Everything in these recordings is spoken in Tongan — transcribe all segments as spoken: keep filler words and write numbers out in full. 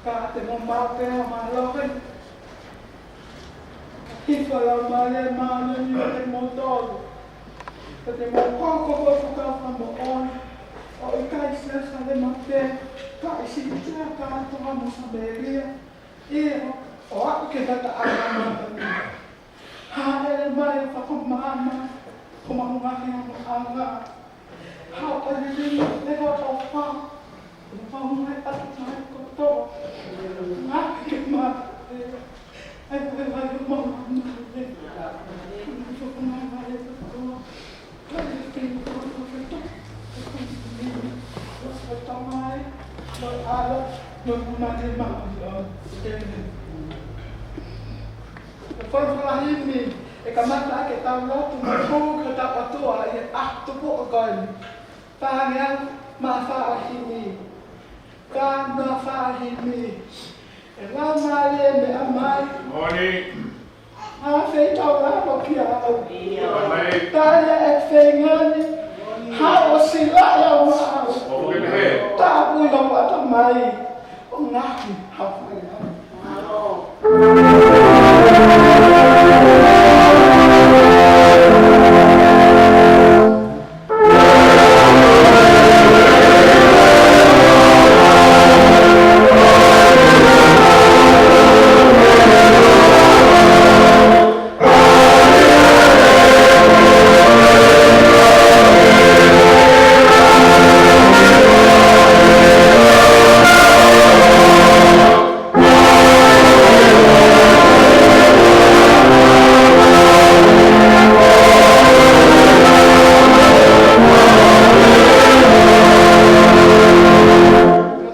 Ka te mou maʻu pē ʻa e mālohi. Hifo ʻa e Laumālie Māʻoniʻoni ʻiate kimoutolu. Ka te mou hoko ko e fuakava fakamoʻoni. ʻO ʻikai Selūsalema pē, ka ʻi Siutea kātoa mo Samēlia. ʻIo, ʻo aʻu ki he ngataʻanga ʻo māmani. Hāʻele mai ʻo fakamaama homau ngaahi angaʻanga. Haʻu ʻo liliu ʻa e ʻofa ʻo mau ngaahi ʻatamai kotoa. Ngaahi ke mate. ʻAi, ʻai, ʻai, ʻo mau ngaahi mate. Ngaahi fakamāmani kotoa. Ko e folofola himi ʻe kamata ai ke tau lotu mo hū ki hotau ʻOtua ʻi he ʻaho tupu ʻo e ʻaho ni. Fāngeau mā fā ʻo e himi. Fā noa fā ʻo e himi. ʻE Laumālie meʻa mai. Moʻoni. Hā fei tau lava kia au. ʻIo. Tali ʻa e feinga ni. Haʻu ʻo silaʻi au maʻau. ʻO ke mehe. Tāpui hoku ʻatamai. ʻO ngaahi hapai au.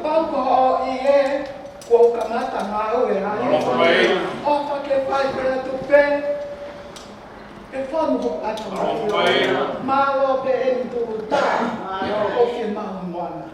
Kapau ko hoʻo ʻi he kuo kamata ngāue ai. ʻOfa ke fai pē atu pē. ʻE fonu hoʻo ʻatamai. Mālō pē eni Tuluta. Mālō. ʻOfa ke maʻu moana.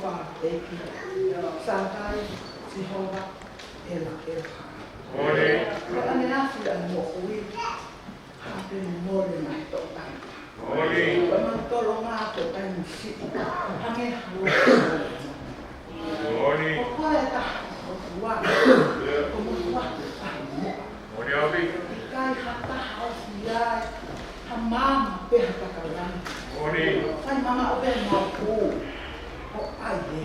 Fā ʻEiki, Sātai, Sihova, ʻEla, ʻEloha. Ko ʻene afi ʻa e moʻui, hā pē mo e ngaahi tōʻonga. Ko ʻemau tolonga ko e taimi siʻi, hangē ha loto. Ko koe taha ʻOtua, ko motuʻa ko e taha mo. ʻIkai ha taha ʻoku ʻi ai ha maama pe ha takalani. Fai mamaʻo pē ʻemau pū, ʻo ʻai ē.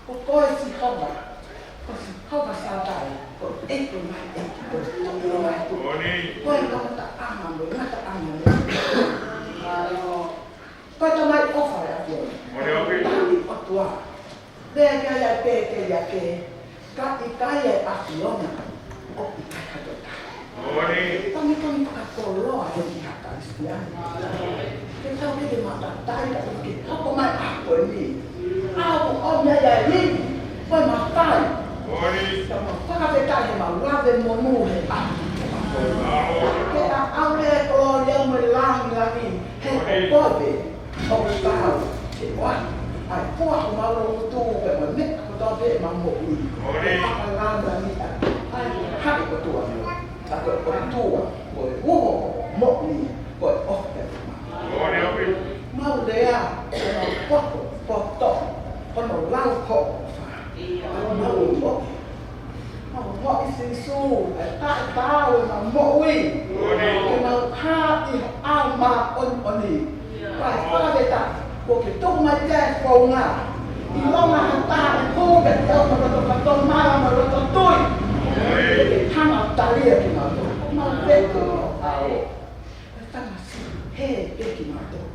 Ko koe Sihova, ko Sihova Sātai, ko e ʻEiki ʻo e ngaahi ʻeiki, ko e Tuʻi ʻo e ngaahi tuʻi. Ko e kamataʻanga mo e ngataʻanga mo e Ko e Tamai ʻofa ʻa e ʻAfiona. Ko e ʻOtua. Lea ki ai ʻa e pēkeliake, ka ʻikai ʻa e ʻAfiona, ʻoku ʻikai ha toe taha. Tangitoni fakakoloa eni ʻa e Kalisitiane. Ke tau ke ke matatai ka ke hoko mai ʻa ko eni. ʻA ʻoku ʻomi ai ʻa e lili, ko e mafai. Ka mau fakafetaʻi he mau lave monū he ʻaho. Ke ʻaʻau e kolōlia mo e lāngilangi. He ko koe pē ʻoku tau ke ʻoatu ʻa e fua homau loungutu pea mo e meʻa kotoa pē ʻemau moʻui. Ke fakalāngilangiʻi ʻa e haʻi ʻOtua. Ka ko e ʻOtua, ko e uho moʻui, ko e ʻofa pē ʻemau. Mau lea, ko mau poto, poto, ko mau lau hoʻo ʻofa. Mau moʻui. Mau moʻui Sīsū, ʻa e taʻetaau ʻemau moʻui. Ke mau hā ʻi ho ʻao māʻoniʻoni. Kae fakafetaʻi, kuo ke tuku mai pē ʻa e founga. ʻIlonga ha taha ʻe hū pē ki ai mo e loto fakamālō mo e loto tui. Ke hanga ʻo tali ʻa kimautolu. Mau veku ʻo ʻao. ʻE tamasiʻi, hē pē kimautolu.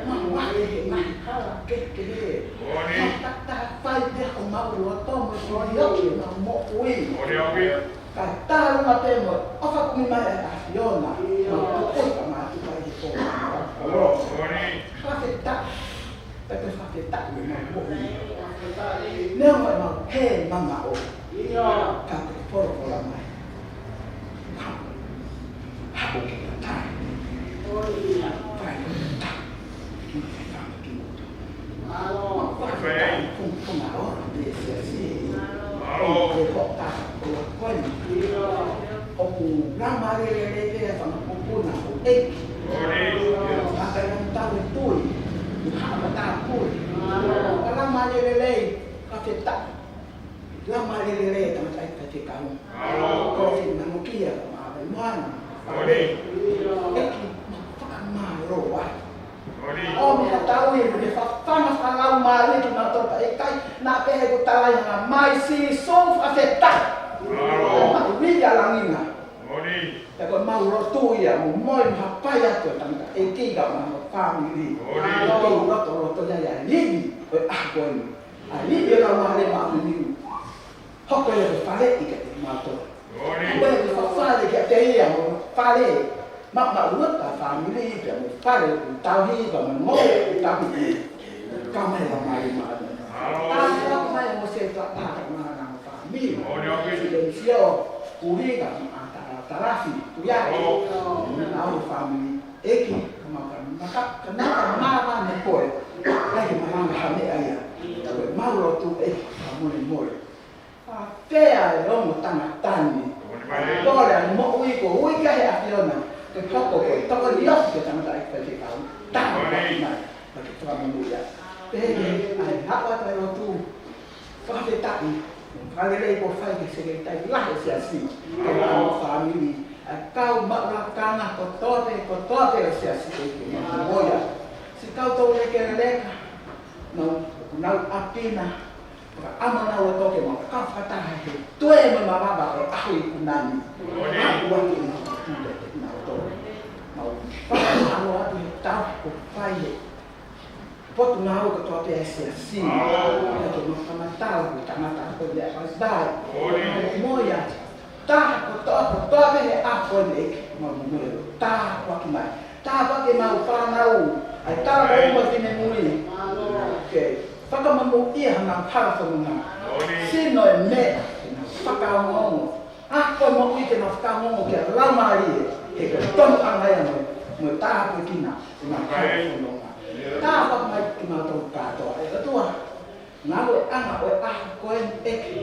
Mau ʻave he ngaahi hala kehekehe. Mau taʻataʻa fai pē homau loto mo e fili ʻo ʻemau moʻui. Kae tālunga pē mo e ʻofa kumi mai ʻa e ʻAfiona. Mau tuʻu ʻi ka mātuʻa ʻi he pō. Fakafetaʻi. Pea ke fakafetaʻi ʻemau moʻui. Neongo ʻemau hē mamaʻo. Ka ke folofola mai. Haʻu ke tau. Fai ke tau. Ke tau ki moto. Fai ke tau. Fungafuna ʻo e siasi. Ke hota o koe. ʻOku laumālie lelei pē ʻa e fanga kupuna ʻo e ʻEiki. Maka ʻi ai tau e tui. ʻI haʻa matāpule. Ka laumālie lelei. Fakafetaʻi. Laumālie lelei ʻa e tangataʻeiki faifekau. Ko e fili manu kia, ma ave moana. ʻEiki, mau fakamālō ai. ʻOmi ha tau ʻi he fafanga fakalaumālie kimautolu pea ʻikai naʻa pehē ko e talaʻi mai Sīsū fakafetaʻi. Mau vili ʻa langi na. Pea ko ʻemau lotu ia mo moe mo hapai atu e tangataʻeiki kae ʻumaʻā hono fāmili. Ke lotoloto ia ʻa e lili ʻo e ʻaho ko eni. ʻA e lili ʻo e Laumālie Māʻoniʻoni. Hoko ia ko e faleʻi kiate kimautolu. Hoko ia ko e fafale kiate ia mo e fale. Maʻu maʻu ʻa e fāmili pea mo e fale ʻoku tauhi pea mo e ngoue ʻoku tauhi. Kau mai Laumālie Māʻoniʻoni. ʻA e kau mai mo se tuʻa paka mana mo fāmili. Silensio, Kulika, ʻa Tala, Talafi, Tuiaki. Mo e fāmili. ʻEiki, ka mau ka maka, ka mau ka mama ne koe. ʻAi ke malanga ha meʻa ia. Ko ʻemau lotu ʻEiki, ka mole mole. Pea ʻe ongo tangata ni. Kole ʻa e moʻui ko ui ki he ʻAfiona. Ke hoko ko e tokoni ʻosi ke tangataʻeiki faifekau. Tau mai. Ka ke fakamonūʻia. Pehē ʻa e haʻu atu ʻa e lotu. Fakafetaʻi. Fakalelei kuo fai ki he sekelitali lahi ʻo e siasi. Ke lau fāmili. ʻA e kau maʻu lakanga kotoa pē, kotoa pē ʻo e siasi ʻEiki. Moʻui ʻa e siʻi kau toulekeleka. Nau, nau ʻapi na. Fakaʻamu nau ʻo toke mau ka fakataha he toe mo mavava ʻo e ʻaho ikuna ni. Mau ʻoatu ʻemau tule te nau toke. Mau fakamālō atu he tau ko fai he Potungāue kotoa pē ʻa e siasi. Pea ke mau fakamatala ko e tangata ko e meʻa fakaʻapaʻapa. Mo ia, taha kotoa, kotoa pē he ʻaho ni ʻEiki, mau momoe ʻo tāpuaki mai. Tāpuaki ʻemau fānau, ʻa e tala mo e finemui. Ke fakamonūʻia hanau hala fononga. Sino e meʻa, ke nau fakaongoongo. ʻA ko e moʻui ke nau fakaongoongo ki he Laumālie, he ko e tonu ʻanga ia mo e, mo e tāpuekina, ʻenau hala fononga. Tāpuaki mai kimautolu kātoa, ʻe ʻOtua. Ngāueʻanga ʻo e ʻaho ko eni, ʻEiki.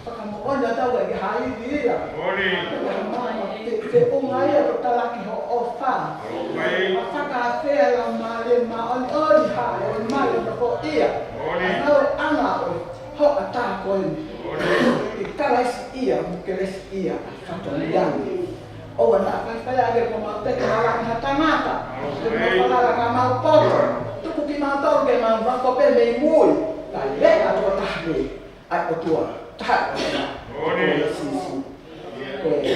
Fakamoʻoni ʻa taua ʻEiki, ha ivi ia. Moʻoni. Ka mama te, te unga ia ko talaki ho ʻofa. Moʻoni. Ka fakafeʻao mai e Laumālie Māʻoniʻoni, ha e o mai o nofo ia. Moʻoni. Ngāueʻanga ʻo ho ʻatā ko eni. Moʻoni. ʻI Kalaisi ia, mo Kalaisi ia, fatongia ni. ʻOua naʻa faifai ake ko mau teke hala ha tangata. Ke mau falala ka mau poto. Tuku kimautolu ke mau nofo pē mei mui. Ka lea ʻa e tokotaha ni, ʻa e ʻOtua, taha ʻOtua. Moʻoni. Ko Sīsū. Ko e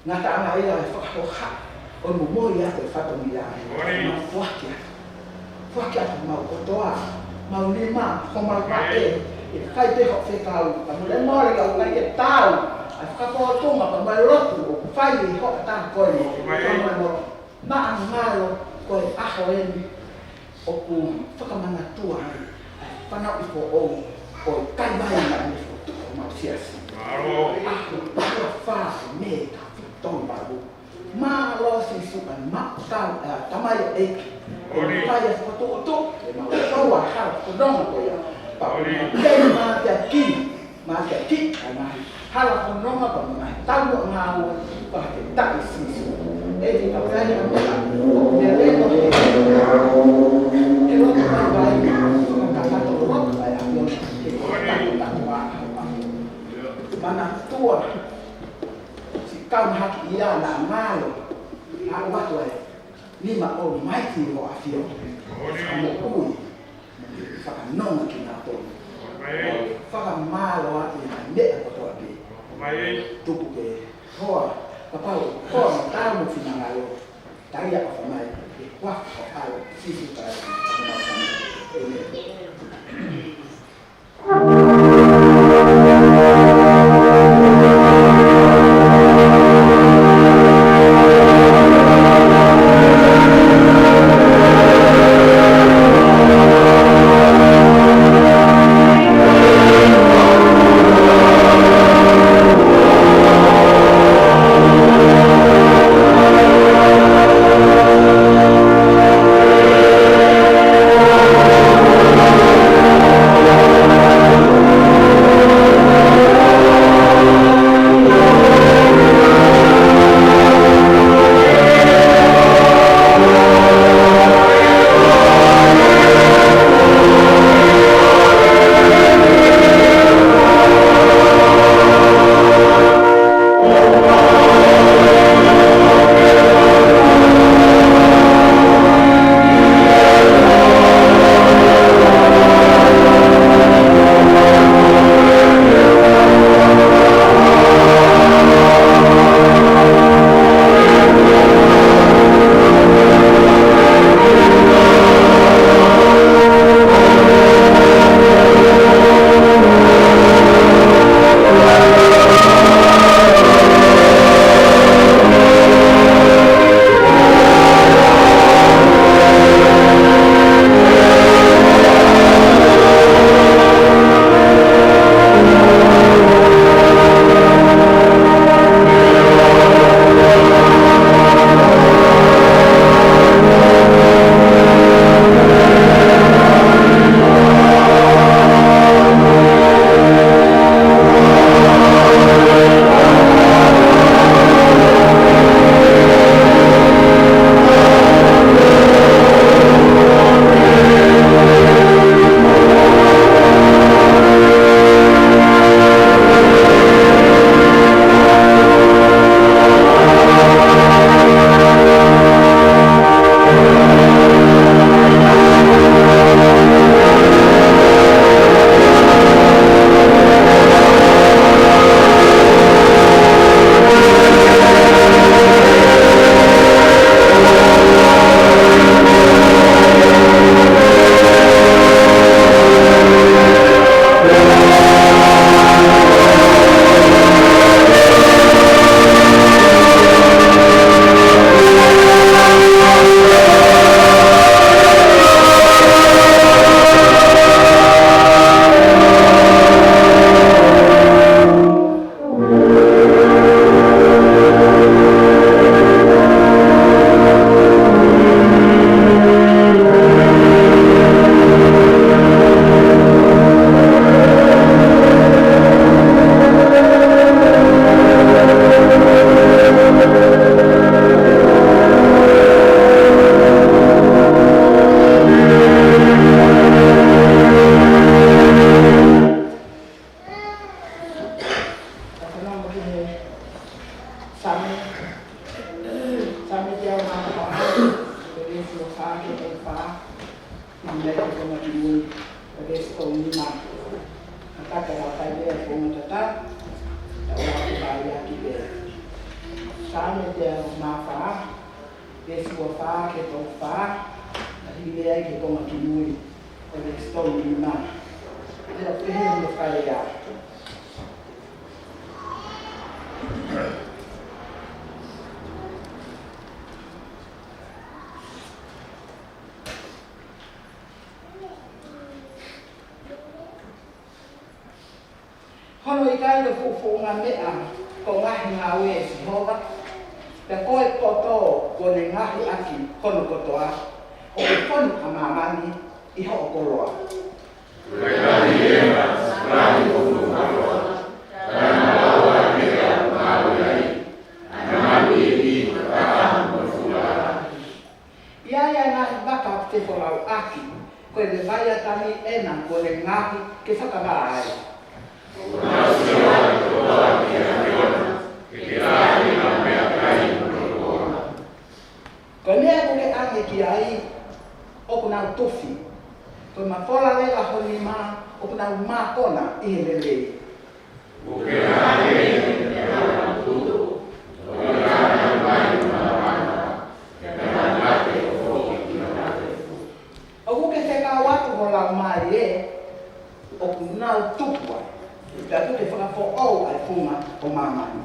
ngataʻanga ia e fakahoha ʻo e momoi atu e fatongia. Moʻoni. Mau foaki atu. Foaki atu mau kotoa, mau nima, homau vaʻe, ʻe fai pē hoʻo fekau, ka mole mole ka ʻoku ʻikai ke tau ʻa e fakapōtunga pea mo e lotu ʻoku fai ʻi ho ʻatā ko eni. Moʻoni. Ka mole mole, maʻa ngalo ko e ʻaho eni ʻoku fakamanatua ai ʻa e fanauʻi foʻou ʻo e kaivai naʻe fokotuʻu homau siasi. Mālō. ʻAho ua fā Mē taha fitu tolu valu. Mālō Sīsū, ʻa e maʻu kau ʻa e Tamai ʻEiki. Moʻoni. ʻE fai ʻa e fokotuʻutuʻu, ʻe mau kau ʻa e hala fononga ko ia. Pea Moʻoni. Pea mateaki, mateaki ʻa e ngaahi hala fononga pea mo e ngaahi taumuʻa ngāue, fakafetaʻi Sīsū. ʻEiki, ka pea ia mo ka, ʻo melemo he, he lotu vaivai, fakakakato lotu ʻa e ʻAfiona, he Moʻoni. Tapu tapu ʻa e ʻAfiona. Manatua, siʻi kau mahaki ia naʻa ngalo, ʻa ʻoatu ʻa e nima ʻo mai ki ho ʻAfio. Moʻoni. Fakamoʻui, fakanonga kinautolu. Moʻoni. Fakamālō atu ʻi he meʻa kotoa pē. Moʻoni. Tuku ke hoa, kapau, hoa mo tau mo finangalo. Talia ʻofa mai, ʻi he huafa ho ʻAlo, Sīsū Kalaisi. ʻĒmeni. Mei he konga ki mui, ʻo veesi tolu nima. Ka ka la kai lea konga tata, ta ua ke vai aki pē. Saame teau mā fā, veesi ua fā ki he tolu fā, ka hili ai ki he konga ki mui, ʻo veesi tolu nima. Te u pehē ʻo fai ā. Hono ʻikai ko e fuʻu founga meʻa ko e ngaahi ngāue ʻa Sihova, pea ko e poto kuo ne ngaohi ʻaki hono kotoa, ʻoku fonu ʻa māmani ʻi hoʻo koloa. ʻI ai ʻa e ngaahi vaka ʻoku te folau ʻaki, ko e Leviatani ena kuo ne ngaohi ke fakavā ai. Ko e meʻa ʻoku ke ʻange ki ai, ʻoku nau tufi. Ko e mafola leva ho nima, ʻoku nau mākona ʻi he lelei. ʻOku ke fekau atu ho laumālie, ʻoku nau tupu ai, pea ʻoku ke fakafoʻou ʻa e funga ʻo māmani.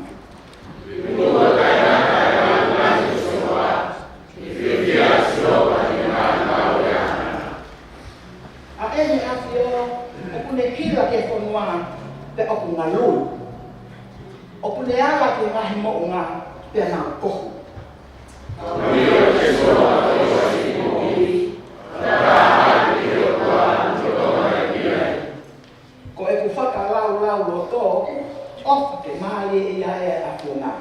ʻA ʻEne ʻAfio, ʻoku ne hila ki he fonua, pea ʻoku ngalulu. ʻOku ne ala ki he ngaahi moʻunga, pea nau kohu. Ko ʻeku fakalaulauloto, ʻofa ke mālie ʻi he ʻAfiona.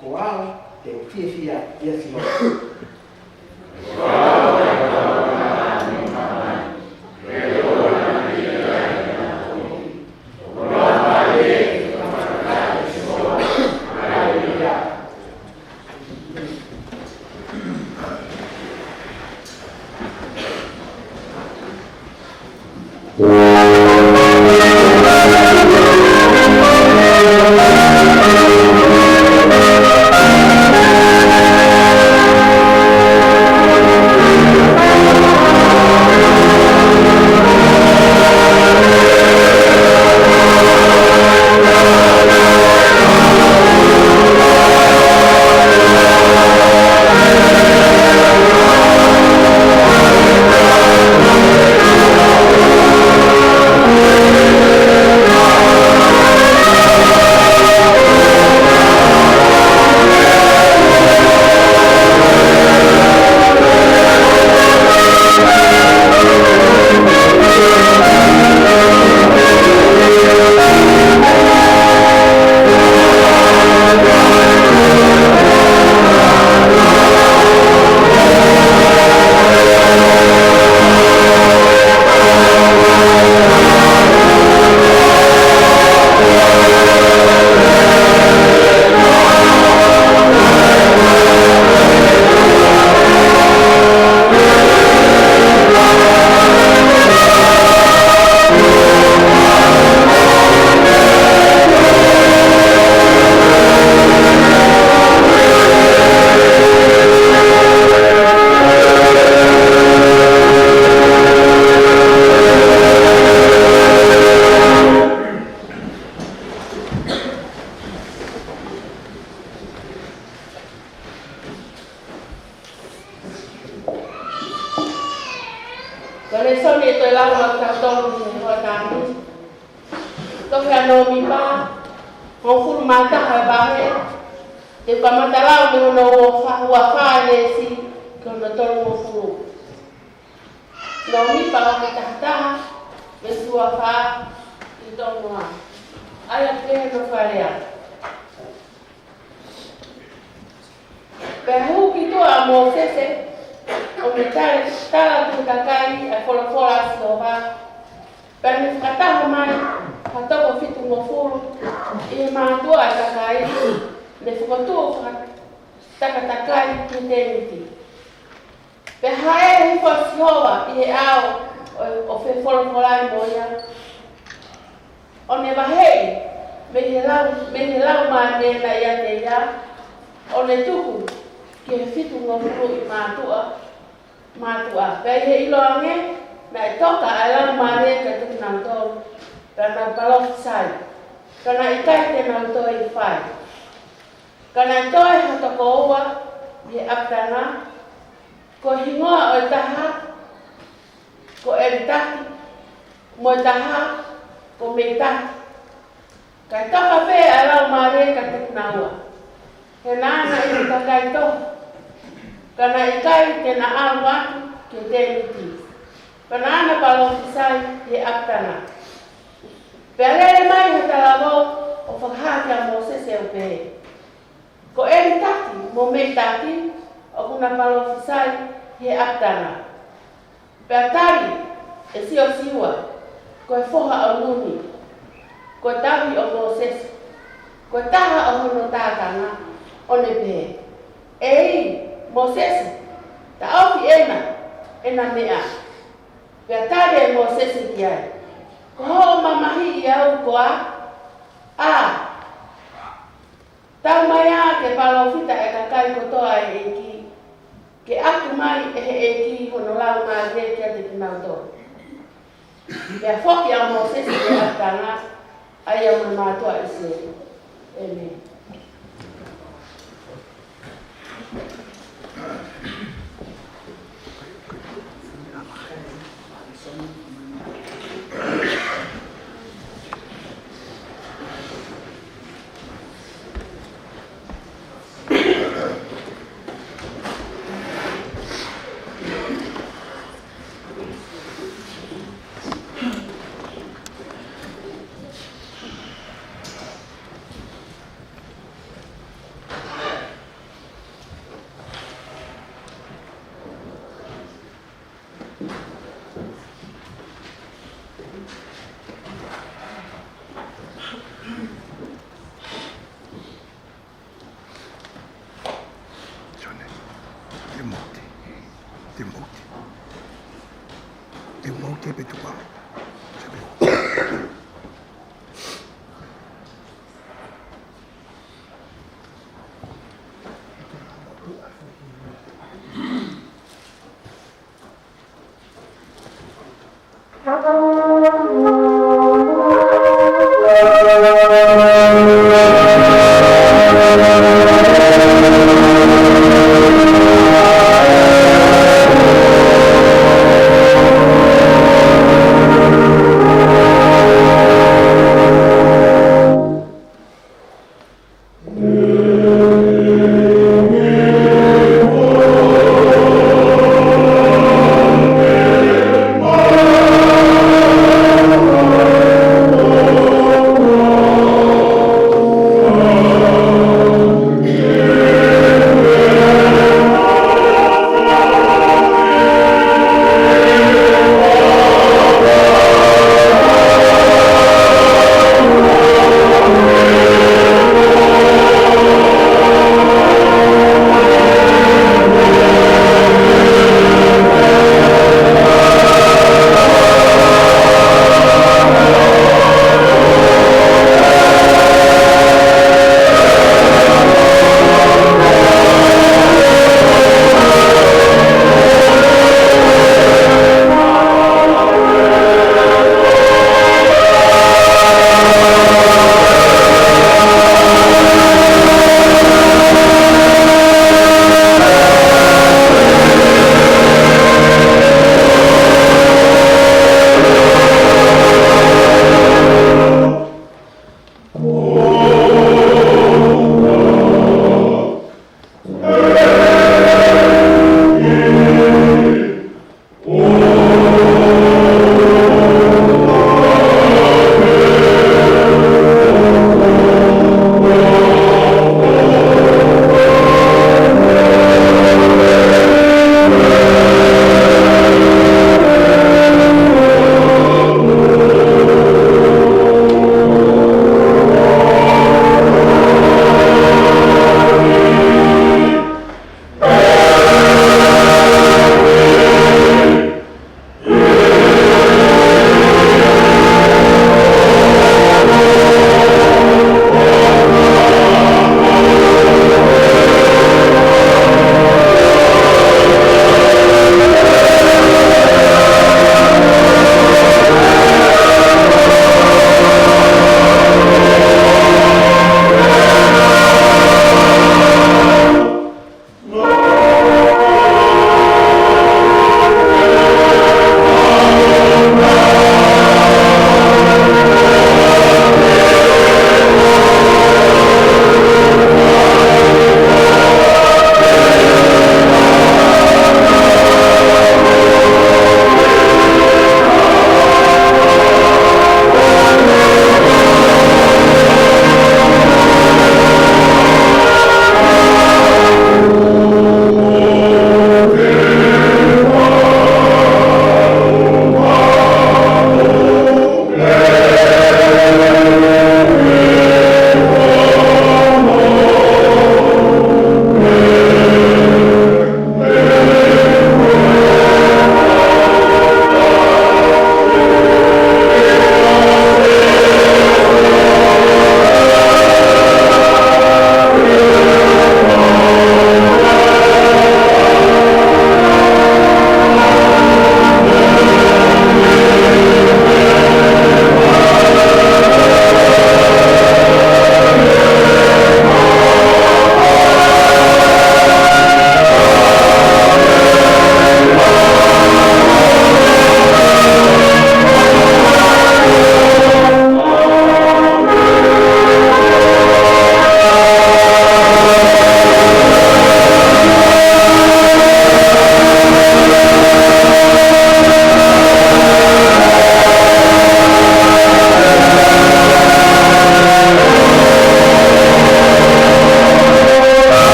Ko au, te u fiefia ʻia Sihova. Ko e lēsoni ʻe toe lau maʻatautolu ʻi he hoʻatā ni. Tohi ʻa Nōmipa, hongofulu mā taha e vahe, te u kamata lau mei hono ua fā, ua fā e veesi, ki hono tolungofulu. Nōmipa vahe taha taha, veesi ua fā, ki he tolu noa. ʻAi atu pē hono fakalea. Pea hū ki tuʻa ʻa Mōsese, ʻo ne tala, tala ki he kakai ʻa e folofola ʻa Sihova. Pea ne fakataha mai ha toko fitungofulu ʻi he mātuʻa ʻa e kakai, ne fokotuʻu fakatakatakaiʻi ki he tēniti. Pea hāʻele hifo ʻa Sihova ʻi he ʻao ʻo, ʻo fefolofolai mo ia, ʻo ne vaheʻi mei he lau, mei he laumālie naʻe ʻiate ia, ʻo ne tuku ki he fitungofulu ʻi mātuʻa, mātuʻa. Pea ʻi he ʻilo ange, naʻe toka ʻa e laumālie kiate kinautolu, pea nau palōfisai, ka naʻe ʻikai te nau toe fai. Ka naʻe toe ha toko ua ʻi he ʻapitanga, ko e hingoa ʻo e taha ko ʻElitaki, mo e taha ko Meitaki. Kae toka pē ʻa e laumālie kiate kinaua, he naʻa na ʻi he kakai toho, ka naʻe ʻikai te na ʻalu atu ki he tēniti, pea naʻa na palōfisai ʻi he ʻapitanga. Pea lele mai ha talavou ʻo fakahā kia Mōsese ʻo pehē, Ko ʻElitaki mo Meitaki ʻoku na palōfisai ʻi he ʻapitanga. Pea tali ʻe Siosiua, ko e foha ʻo Nuni, ko e tauhi ʻo Mōsese, ko e taha ʻo hono tākanga, ʻo ne pehē, ʻEi, Mōsese, taʻofi ʻena, ʻena meʻa. Pea tali ʻe Mōsese ki ai, Ko hoʻo mamahiʻi au koā? ʻĀ, tau mai ā ke palōfita ʻa e kakai kotoa ʻa e ʻEiki, ke ʻatu mai ʻe he ʻEiki hono laumālie kiate kinautolu. Pea foki ʻa Mōsese ki he ʻapitanga, ʻa ia mo e mātuʻa ʻIsileli. ʻĒmeni. Sione, Timoti, Timoti, Timoti pe tuka.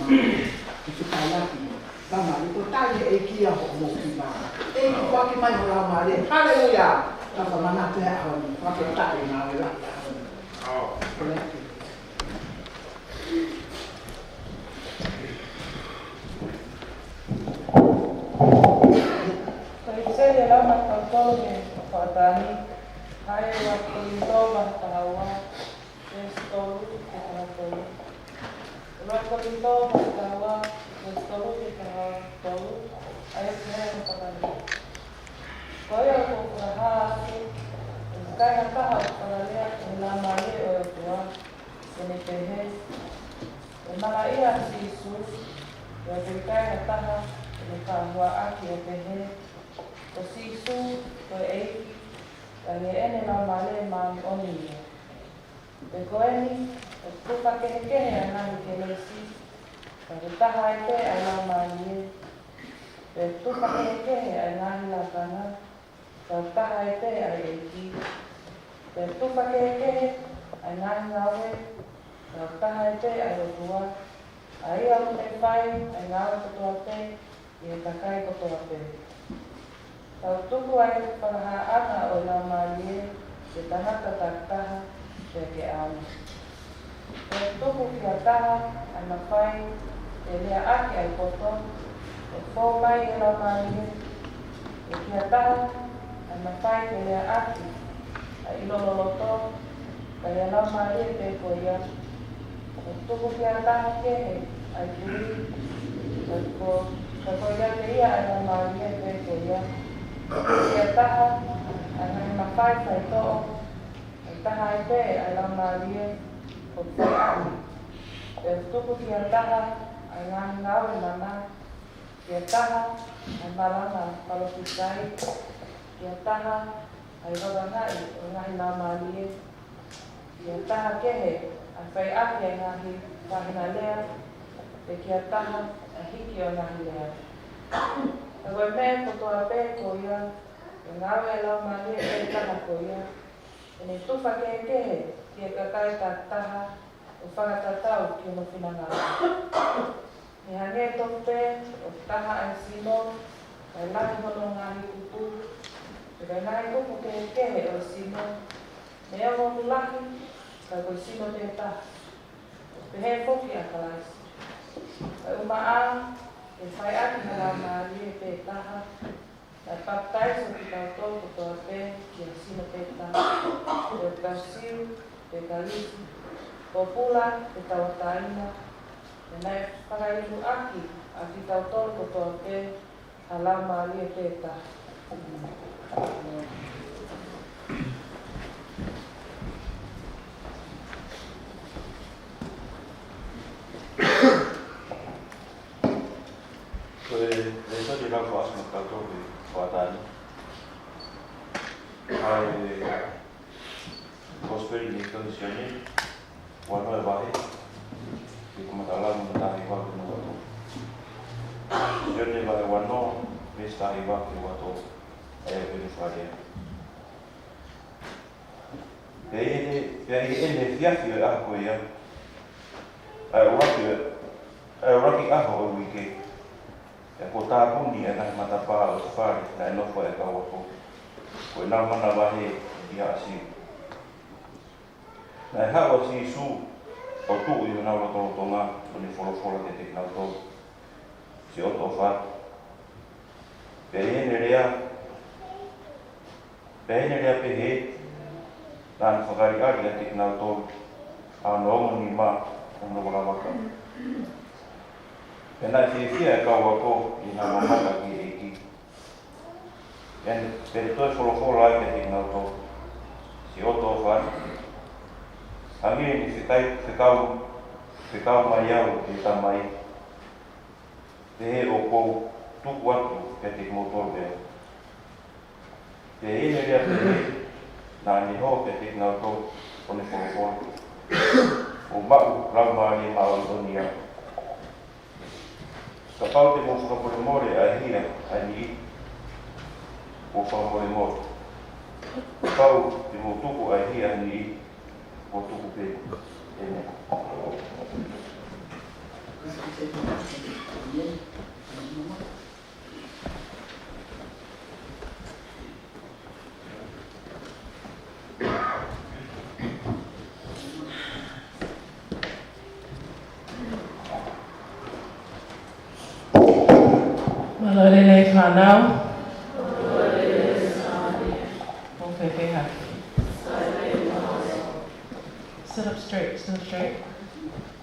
Ke fetaulaki. Tama, ʻi ko tali e ʻEiki ia hoʻomou kiʻi vā. ʻEiki, foaki mai ho Laumālie. Haleluia. Tama, manatu he ʻaho ni. Fakafetaʻi na e la. Thank you. Ko e ʻipiseli ʻe lau maʻatautolu mei he Hoʻatā ni, ʻa e ua Kolinitō vahe taha ua, veesi tolu ki he taha tolu. ua Kolinitō vahe taha ua, veesi tolu ki he taha tolu, ʻa ia ʻoku pehē hono fakalea: Ko ia ʻoku ou fakahā atu, ʻoku ʻikai ha taha ʻoku fakalea ʻi he Laumālie ʻo e ʻOtua, ʻo ne pehē, ʻE malaʻia ʻa Sīsū, pea ʻoku ʻikai ha taha ʻe ne fakahua ʻaki ʻo pehē, Ko Sīsū, ko e ʻEiki, ka ʻi heʻene Laumālie Māʻoniʻoni ia. Pea ko eni, ʻoku tufa kehekehe ʻa e ngaahi kelesi, ka ʻoku taha ai pē ʻa e Laumālie. Pea ʻoku tufa kehekehe ʻa e ngaahi lakanga, ka ʻoku taha ai pē ʻa e ʻEiki. Pea ʻoku tufa kehekehe ʻa e ngaahi ngāue, ka ʻoku taha ai pē ʻa e ʻOtua, ʻa ia ʻoku ne fai ʻa e ngāue kotoa pē ʻi he kakai kotoa pē. Ka ʻoku tuku ʻa e fakahāʻanga ʻo e Laumālie ki he tangata takitaha pea ke ʻalu. Pea ʻoku tuku ki ha taha ʻa e mafai ke lea ʻaki ʻa e poto ʻoku fou mai ʻi he Laumālie, pea ki ha taha ʻa e mafai ke lea ʻaki ʻa e ʻilo loloto, ka ʻi he Laumālie pē ko ia. ʻOku tuku ki ha taha kehe ʻa e tui, ka ko, ka ko ia pē ia ʻa e Laumālie pē ko ia. Ki ha taha ʻa e ngaahi mafai faitoʻo, ʻoku taha ai pē ʻa e Laumālie ʻoku fai ʻaki. Pea ʻoku tuku ki ha taha ʻa e ngaahi ngāue mana, ki ha taha ʻa e malanga palōfisai, ki ha taha ʻa e vavangaʻi ʻo e ngaahi laumālie, ki ha taha kehe ʻa e fai ʻaki ʻa e ngaahi faʻahinga lea, pea ki ha taha ʻa e hiki ʻo e ngaahi lea. Ka ko e meʻa kotoa pē ko ia, ʻoku ngāue ʻa e Laumālie pē taha ko ia, ʻene tufa kehekehe ki he kakai takitaha, ʻo fakatatau ki hono finangalo. Ne hangē tofu pē ʻoku taha ʻa e sino, kae lahi hono ngaahi kupu, pea ko e ngaahi kupu kehekehe ʻo e sino, neongo ʻoku lahi, ka ko e sino pē taha. ʻOku pehē foki ʻa Kalaisi. Kae ʻumaʻā ʻe fai ʻaki ha Laumālie pē taha, naʻe papitaiso kitautolu kotoa pē ki ha sino pē taha, pe ko e Siu pe Kalisi, pōpula pe tauʻatāina, pea naʻe fakaʻiloʻi ʻaki ʻa kitautolu kotoa pē ha Laumālie pē taha. Ko e lēsoni ʻe lau fakaʻosi maʻatautolu he hoʻatā ni, ʻa e Kosipeli naʻe tohi ʻe Sione, ua noa e vahe, ʻi he kamata lau mei he taha hiva ki he ua tolu. Sione vahe ua noa, veesi taha hiva ki he ua tolu, ʻa ia ʻoku pehē ni e fakalea: Pea ʻi heʻene, pea ʻi heʻene efiafi ʻo e ʻaho ko ia, ʻa e ʻuluaki, ʻa e ʻuluaki ʻaho ʻo e uike, pea kuo tāpuni ʻa e ngaahi matapā ʻo e fale naʻe nofo ai ʻa e kau ako, ko ʻenau manavahē ʻi he ʻaʻasi. Naʻe haʻu ʻa Sīsū ʻo tuʻu ʻi honau lotolotonga, ʻo ne folofola kiate kinautolu, siʻoto ʻofa atu. Pea ʻi heʻene lea, pea ʻi heʻene lea pehē, naʻa ne fakaʻaliʻali ʻiate kinautolu ʻa hono ongo nima ʻo hono ʻuluaki vaka. Pea naʻe fiefia ʻa e kau ako ʻi heʻenau mamata ki he ʻEiki. Pea ne, pea ne toe folofola ai kiate kinautolu, siʻoto ʻofa atu. Hangē ne fekai, fekau, fekau mai au ʻe he Tamai, pehē ʻoku ou tuku atu kiate kimoutolu ʻe au. Pea ʻi heʻene lea pehē, naʻa ne hō kiate kinautolu ʻo ne folofola, ʻOku maʻu Laumālie Māʻoniʻoni ia. Kapau te mou fakamolemole ʻa e hia ʻa e niʻihi, kuo fakamolemole. Kapau te mou tuku ʻa e hia ʻa e niʻihi, kuo tuku pē. ʻĒmeni. Mālō e lelei fānau. Mou fēfē? Sit up straight, sit up straight.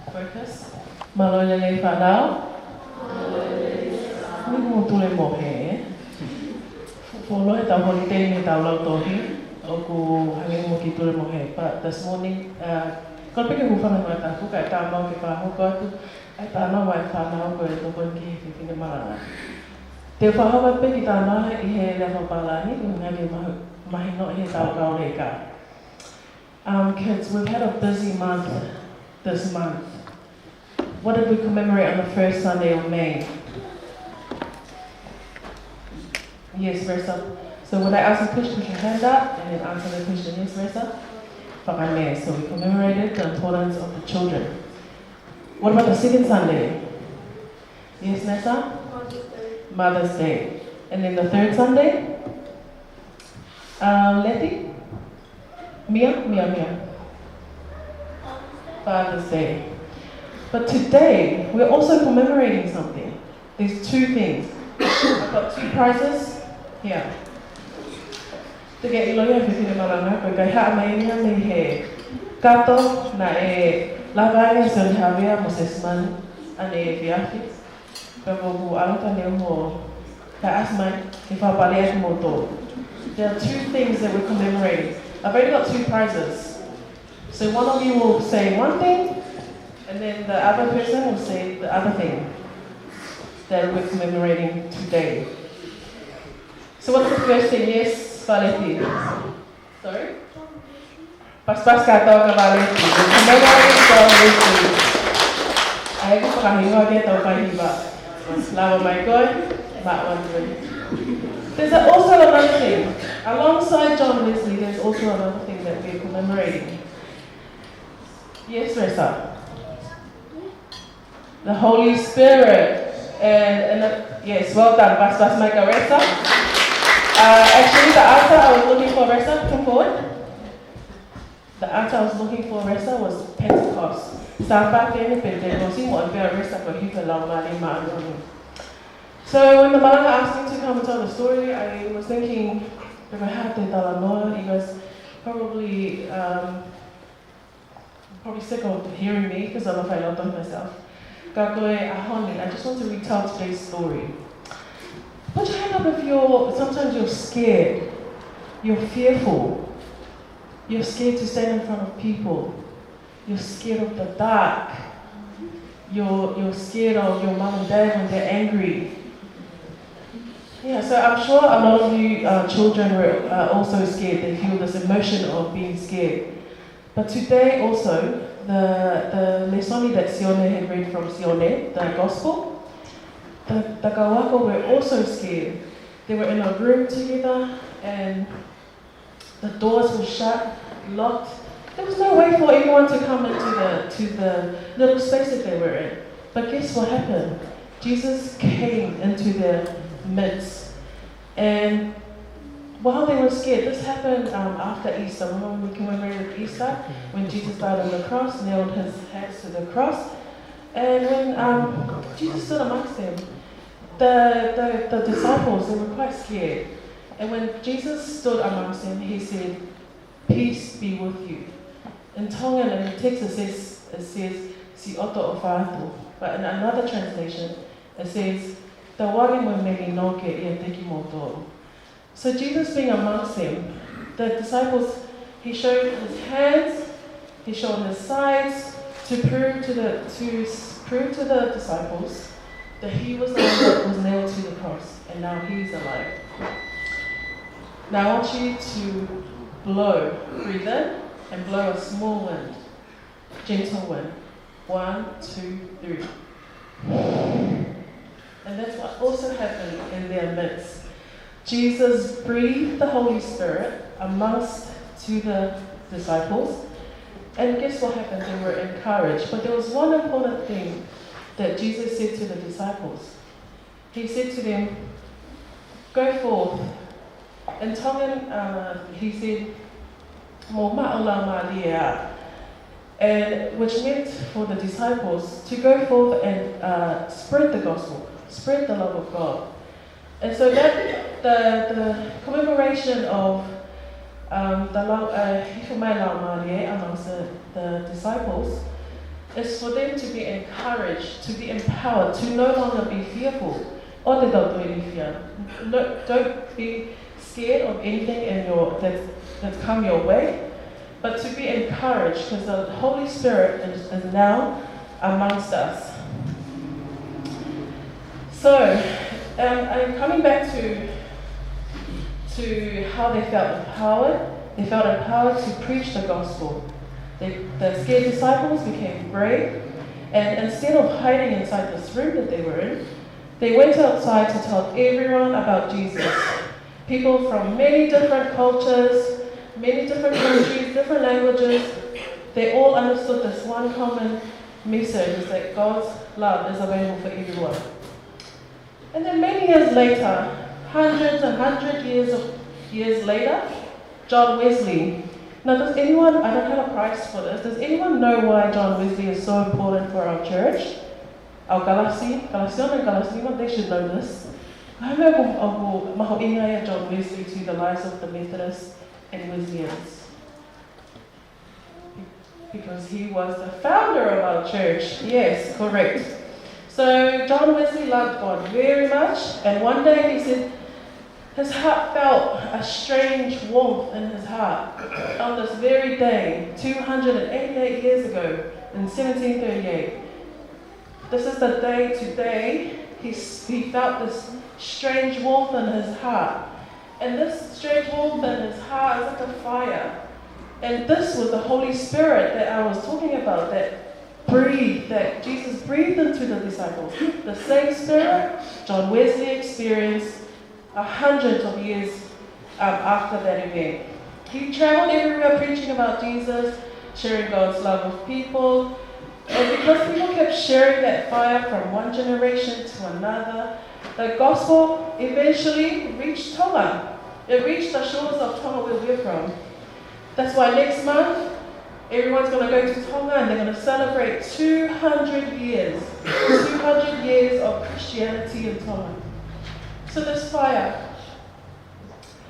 Focus. Mālō e lelei fānau. Mou tule mohe. Fuoloa ʻetau holiday mei heʻetau lautohi, ʻoku hangē ʻoku mou kiʻi tule mohe. But this morning, uh, kole pē ke u hūfanga he ngaahi tapu kae ʻatā mai ke fakahoko atu ʻa e talanoa ʻa e fānau ko e tokoni ki he fefine malanga. Te u fakahoko atu pē e kiʻi talanoa ʻi he lea fakapālangi, ʻuhinga ke mahu-, mahino ʻi heʻetau kau leka. Um, kids, we've had a busy month this month. What did we commemorate on the first Sunday of May? Yes, Resa. So when I ask you push, put your hand up and then answer the question. Yes, Resa. Fakamea. So we commemorated the importance of the children. What about the second Sunday? Yes, Nessa? Mother's Day. And then the third Sunday? Uh, Letty? Mia? Mia, Mia. Father's Day. But today, we're also commemorating something. There's two things. I've got two prizes here. Te ke ʻilo ia he fefine malanga, ko e kaihaʻa mai ia mei he kato naʻe lava ai ʻa Sione Havea mo Sesmani ʻaneefiafi. Pea ʻoku ou ʻalu atu ʻanenai ʻo aʻu mai ke fakapale atu mo tō. There are two things that we're commemorating. I've only got two prizes. So one of you will say one thing, and then the other person will say the other thing that we're commemorating today. So what's the first thing? Yes, Valeti. Sorry? Pasipasi kātoa kia Valeti. We're commemorating John Wesley. ʻA ē ko e fakahingoa ki heʻetau faihiva. Lava mai koe, maʻu atu ē. There's also another thing. Alongside John Wesley, there's also another thing that we're commemorating. Yes, Resa. The Holy Spirit. And, and the, yes, well done, Pastor Micah Resa. Uh, actually, the answer I was looking for, Resa, come forward. The answer I was looking for, Resa, was Pentecost. Sāpate ʻeni Pentecost, mo e pea Resa ko e hiva lau mali māʻoniʻoni. So when the malanga asked me to come and tell the story, I was thinking, if I had to talanoa, you guys probably, um, probably sick of hearing me because I love, I love talking myself. Ka ko e ʻaho ni, I just want to retell today's story. Put your hand up if you're, sometimes you're scared, you're fearful, you're scared to stand in front of people, you're scared of the dark, you're, you're scared of your mom and dad when they're angry. Yeah, so I'm sure a lot of you uh, children were uh, also scared. They feel this emotion of being scared. But today also, the, the lēsoni that Sione had read from Sione, the gospel, the, the kau ako were also scared. They were in a room together and the doors were shut, locked. There was no way for anyone to come into the, to the little space that they were in. But guess what happened? Jesus came into their midst. And while they were scared, this happened um, after Easter. Remember when we commemorated Easter? When Jesus died on the cross, nailed his hands to the cross. And when um, Jesus stood amongst them, the, the, the disciples, they were quite scared. And when Jesus stood amongst them, he said, "Peace be with you." In Tongan, in the text, it says, it says, "Siʻoto ʻofa atu." But in another translation, it says, "Tauange mo e melino ke ʻiate kimoutolu." So Jesus being amongst them, the disciples, he showed his hands, he showed his sides to prove to the, to s- prove to the disciples that he was the one that was nailed to the cross, and now he is alive. Now I want you to blow, breathe in, and blow a small wind, gentle wind. One, two, three. And that's what also happened in their midst. Jesus breathed the Holy Spirit amongst to the disciples. And guess what happened? They were encouraged. But there was one important thing that Jesus said to the disciples. He said to them, "Go forth." In Tongan, uh, he said, "Mou maʻu ʻa e Laumālie." And which meant for the disciples to go forth and uh, spread the gospel, spread the love of God. And so that the, the commemoration of um, the Lau, uh, Hifo Mai Laumālie amongst the, the disciples is for them to be encouraged, to be empowered, to no longer be fearful. ʻOua te tau toe ilifia. No, don't be scared of anything in your, that's, that's come your way, but to be encouraged because the Holy Spirit is, is now amongst us. So, um, and coming back to, to how they felt empowered, they felt empowered to preach the gospel. They, the scared disciples became brave, and instead of hiding inside this room that they were in, they went outside to tell everyone about Jesus. People from many different cultures, many different countries, different languages, they all understood this one common message, is that God's love is available for everyone. And then many years later, hundreds and hundred years of years later, John Wesley. Now, does anyone, I don't have a prize for this, does anyone know why John Wesley is so important for our church? Our Kalasi, Kalasiona and Kalasi Lima, they should know this. Ko e hā e meʻa ʻoku, ʻoku mahuʻinga ai ʻa John Wesley to the lives of the Methodists and Wesleyans? Because he was the founder of our church. Yes, correct. So John Wesley loved God very much, and one day he said his heart felt a strange warmth in his heart on this very day, two hundred and eighty-eight years ago, in seventeen thirty-eight. This is the day today he, he felt this strange warmth in his heart. And this strange warmth in his heart is like a fire. And this was the Holy Spirit that I was talking about, that breathed, that Jesus breathed into the disciples. The same Spirit John Wesley experienced a hundreds of years um, after that event. He traveled everywhere preaching about Jesus, sharing God's love with people. And because people kept sharing that fire from one generation to another, the gospel eventually reached Tonga. It reached the shores of Tonga, where we're from. That's why next month, everyone's gonna go to Tonga and they're gonna celebrate two hundred years, two hundred years of Christianity in Tonga. So this fire,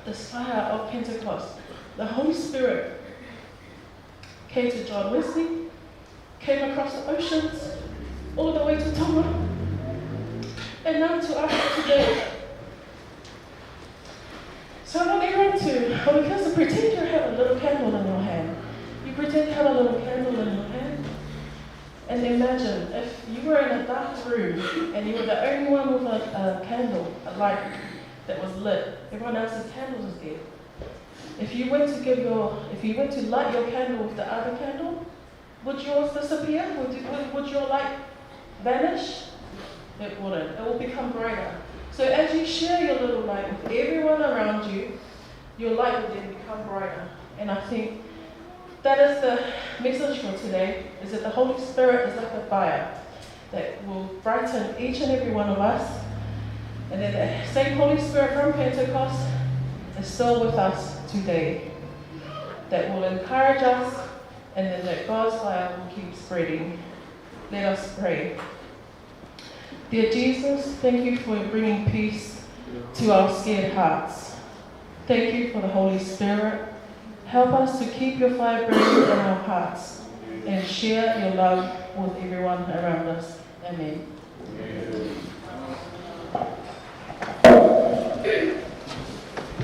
this fire of Pentecost, the Holy Spirit came to John Wesley, came across the oceans, all the way to Tonga, and now to us today. So I want everyone to, I want you to pretend you have a little candle in your hand. You pretend you have a little candle in your hand. And imagine if you were in a dark room and you were the only one with a, a candle, a light that was lit. Everyone else's candle was dead. If you went to give your, if you went to light your candle with the other candle, would yours disappear? Would, you, would, would your light vanish? It wouldn't. It will become brighter. So as you share your little light with everyone around you, your light will then become brighter. And I think that is the message for today, is that the Holy Spirit is like a fire that will brighten each and every one of us. And then the same Holy Spirit from Pentecost is still with us today, that will encourage us, and then that God's fire will keep spreading. Let us pray. Dear Jesus, thank you for bringing peace to our scared hearts. Thank you for the Holy Spirit. Help us to keep your fire burning in our hearts and share your love with everyone around us. Amen.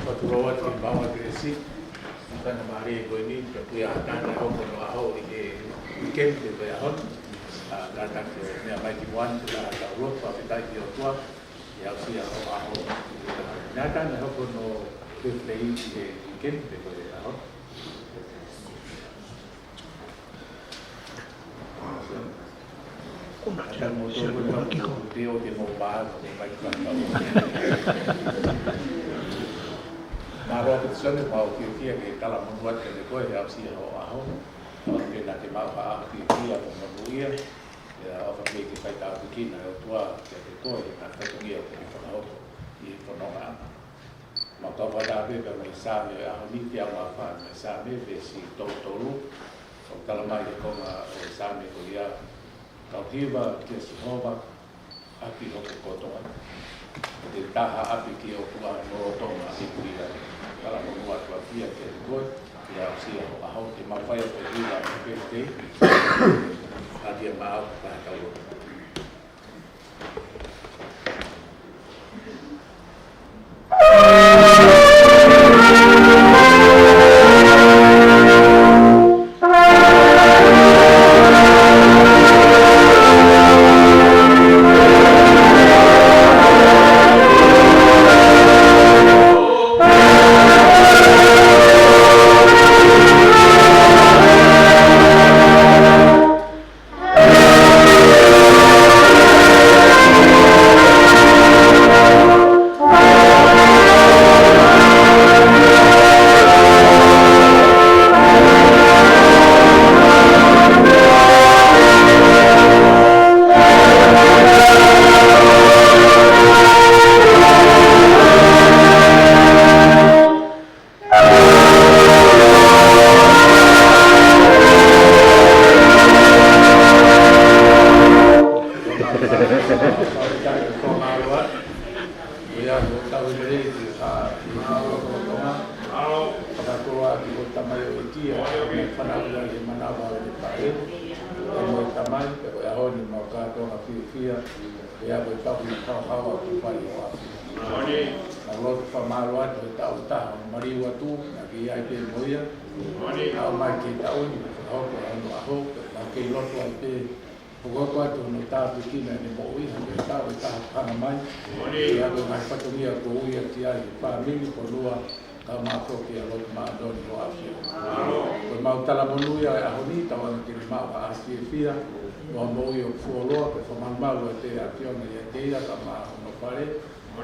Fatulou atu ki he maʻu ʻa e kelesi. Tana mālie ko eni, ka pui a tana hoko no aho i ke weekend te pui a hon. A, ka ta ke mea mai ki muan, te la ta ro, pa pe tai ki o tua. Ia si a ho aho. Na tana hoko no te play i ke weekend te pui a hon. Kuna te mo to ko na ki ko. Te o te mo pa, te mai ka ka. Mālō atu Sone, mau fiefia ke talamonū atu kiate koe he ʻaho siʻi ho ʻaho. Mau ke na ke mau ha ʻaho fiefia mo manuia. Ia ʻofa ke ke fai tāpuekina ʻe ʻOtua kiate koe, na fatongia ko ke fakahoko ʻi he fononga ʻana. Mau kau fakataha pē pea mo e Saame ʻo e ʻaho ni, teau mā fā, mo e Saame, veesi tolu tolu. ʻOku talamai ʻe he konga ʻo e Saame ko ia: Kau hiva kia Sihova ʻaki hoku kotoa. Te taha ʻapi ki he ʻOtua lolotonga ʻi Kuila. Talamonū atu ʻa Fia ke koe, ia sia ho ʻaho te mau fai ʻa e Kuila ʻi Pētei. ʻAtia maau ka tau lotu. Pea ko e ʻaho ni mau kātoa fiefia, pea ko e tauhi haohaoa kuo fai ʻe ho ʻAfio. Mau lotu fakamālō atu he taʻu ʻe taha ʻo maliu atu, naʻa ke ʻi ai pē mo ia. Aʻu mai ki he taʻu ni, fakahoko hono ʻaho, pea mau kei lotu ai pē, hokohoko atu hono tāpuekina ʻene moʻui, hangē ko e taʻu ʻe taha hanga mai. Pea ko e ngaahi fatongia kuo ui atu ai, fāmili, fonua, kae ʻumaʻā foki ʻa e lotu māʻoniʻoni ʻo e ʻAfio. Ko ʻemau talamonū ia he ʻaho ni, tauange ke ne maʻu ha ʻaho fiefia, mo ha moʻui ʻoku fuoloa, pea fakamalumalu ʻa e ʻAfio maʻa ia, kae ʻumaʻā hono fale,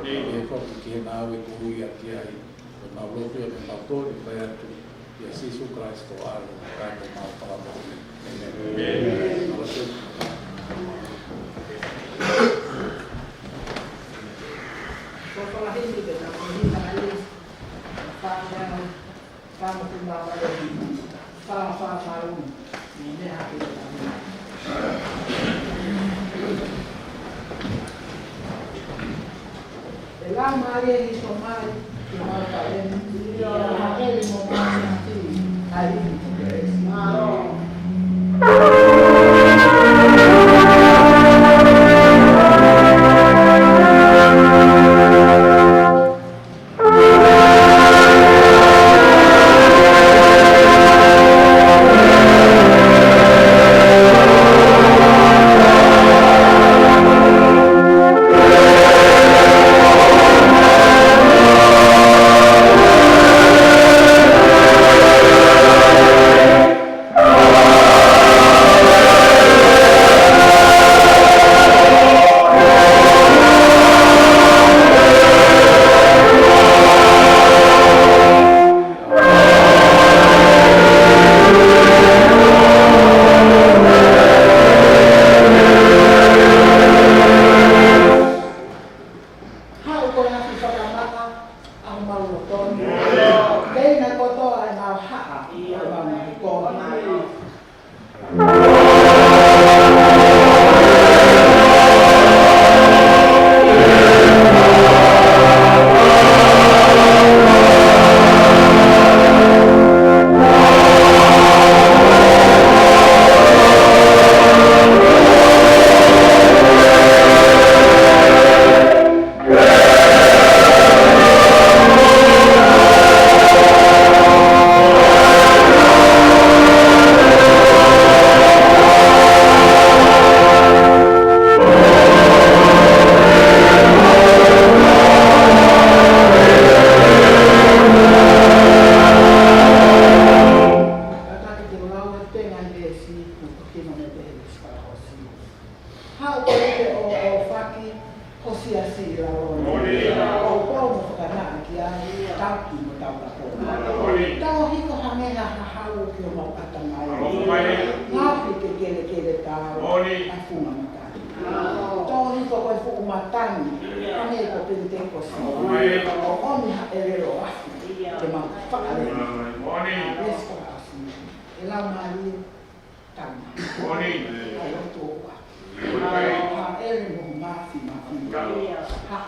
pea foki ki he ngāue kuo ui atu ai. Ko ʻemau lotu ia mo ʻemau kole, fai atu ʻia Sīsū Kalaisi ko ho ʻAlo, ko homau Fakamoʻui. ʻĒmeni. ʻĒmeni. Ko e fakahā ni ke tau fakahā ni. Fakahā ni. Fakahā ni. Fakahā ni. ʻE Laumālie, hifo mai ki homau taʻu ni, ʻi he ʻaho ni mo e māhina ni, ʻa e ivi ko Kalaisi. Haʻu koe ʻa e fakamaʻa ʻa homau loto. Teina kotoa ʻemau haʻa, ʻemau mahi koe. Haʻu koe ke ʻo, ʻo faki ho siasi ʻi lalo ni. ʻO pau mo fakanaʻa ki ai, taki mo tautapou. Tau hiko hangē ha hahau ki homau ʻatamai. Ngaohi ke kelekele taau ʻa e funga matangi. Tau hiko ko e fuʻu matangi, hangē ko Penitekosi. ʻO ʻomi ha ʻelelo afi, ke mau fakalele. Yes, ko asi. ʻE Laumālie, tama. ʻAi ʻo tō ua. Hāʻele mo mafimafi. Ha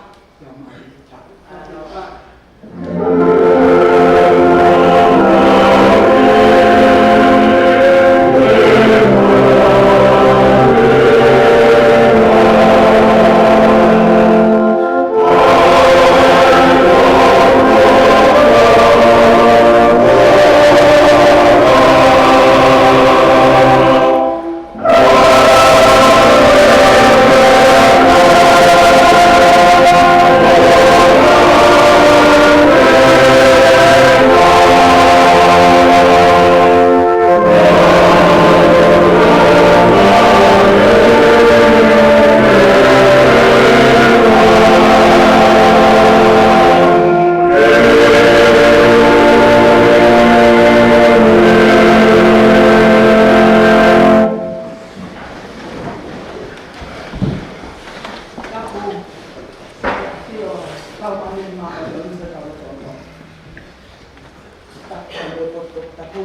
Tapu, ʻafio, Laumālie Māʻoniʻoni ʻo e ʻOtua. Tapu, tapu, tapu.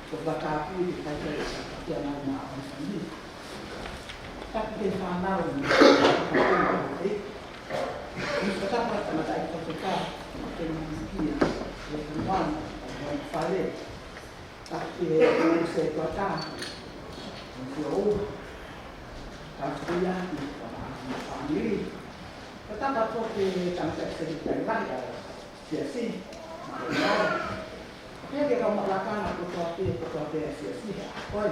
Ko e fakatapu ki he kakai ʻoku tau ʻi ai ʻanenai. Tapu ki he fānau ni. Tapu ki he tangataʻeiki Faifekau, ke manukia, ke kamoana, ke fale. Tapu ki he ʻū setuata, ʻū fiou, tapu ki he fāmili. Tapu foki ki he tangataʻeiki sekelitali lahi ʻa e siasi, mālō. Pea ki he kau maʻu lakanga kotoa pē, kotoa pē ʻa e siasi, ʻa koe.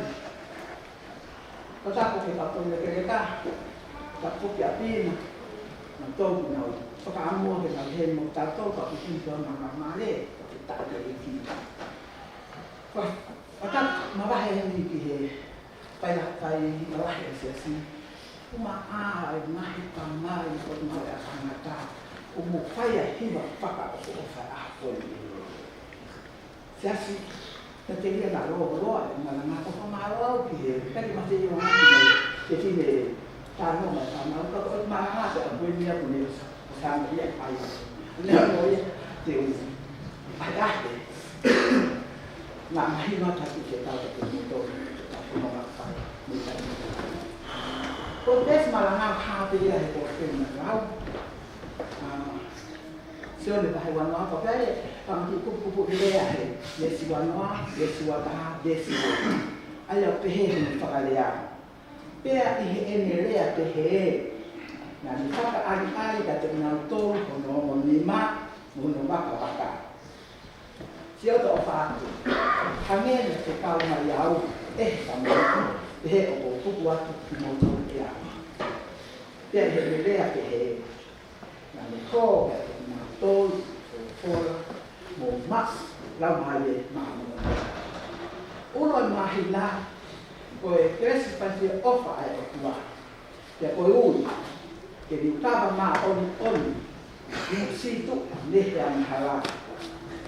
Ko e tapu ki he kau taulekeleka, tapu ki ʻapi na, naʻa nau tō ki nau fakaʻamu ke nau heni mo tautolu ka kukin tō na ma male, ko e tapu ki he ʻEiki. Ko e tapu mavahe heni ki he fai la, fai la he siasi. Uma ʻa e ngaahi pangai ko e ngaahi ʻa tangata. ʻOku mou fai ʻa e hiva fakaʻofoʻofa ʻa e ʻaho ko eni. Siasi, na te lia na lo lo ai, na na ngako fa ma lo au ki he, ka ki ma te io ngaki mai, ke ti le, ta no ma, ta ma, ka ko ma na te a kue ni a kune sa, sa ma ia ai. Ne a mo ia, te u, ai ai, na ma hi ma ta ki te ta te mo to, ta ko no ma fa, mo ta ni. Ko te ma la na ka te ia he ko te na lau. Ah, Sione vahe uanoa, ko pea e, fanga kiʻi kupukupu lea he, veesi uanoa, veesi uataha, veesi ua. ʻA ia ʻoku pehē hono fakalea. Pea ʻi heʻene lea pehē, naʻa ne fakaʻaliʻali kiate kinautolu hono ongo nima, mo hono vakavaka. Siʻoto ʻofa atu, hangē naʻa te kau mai au, ʻe he kamo, pehē ʻoku ou tuku atu kimoutolu kiate au. Pea ʻi heʻene lea pehē, naʻa ne hō kiate kinautolu ʻo folofola mo maʻu Laumālie Māʻoniʻoni. Ulo e māhina, ko e kelesi fai fie ʻofa ʻa e ʻOtua. Pea ko e ui, ke liukava māʻoniʻoni, ni situ ne he angahala.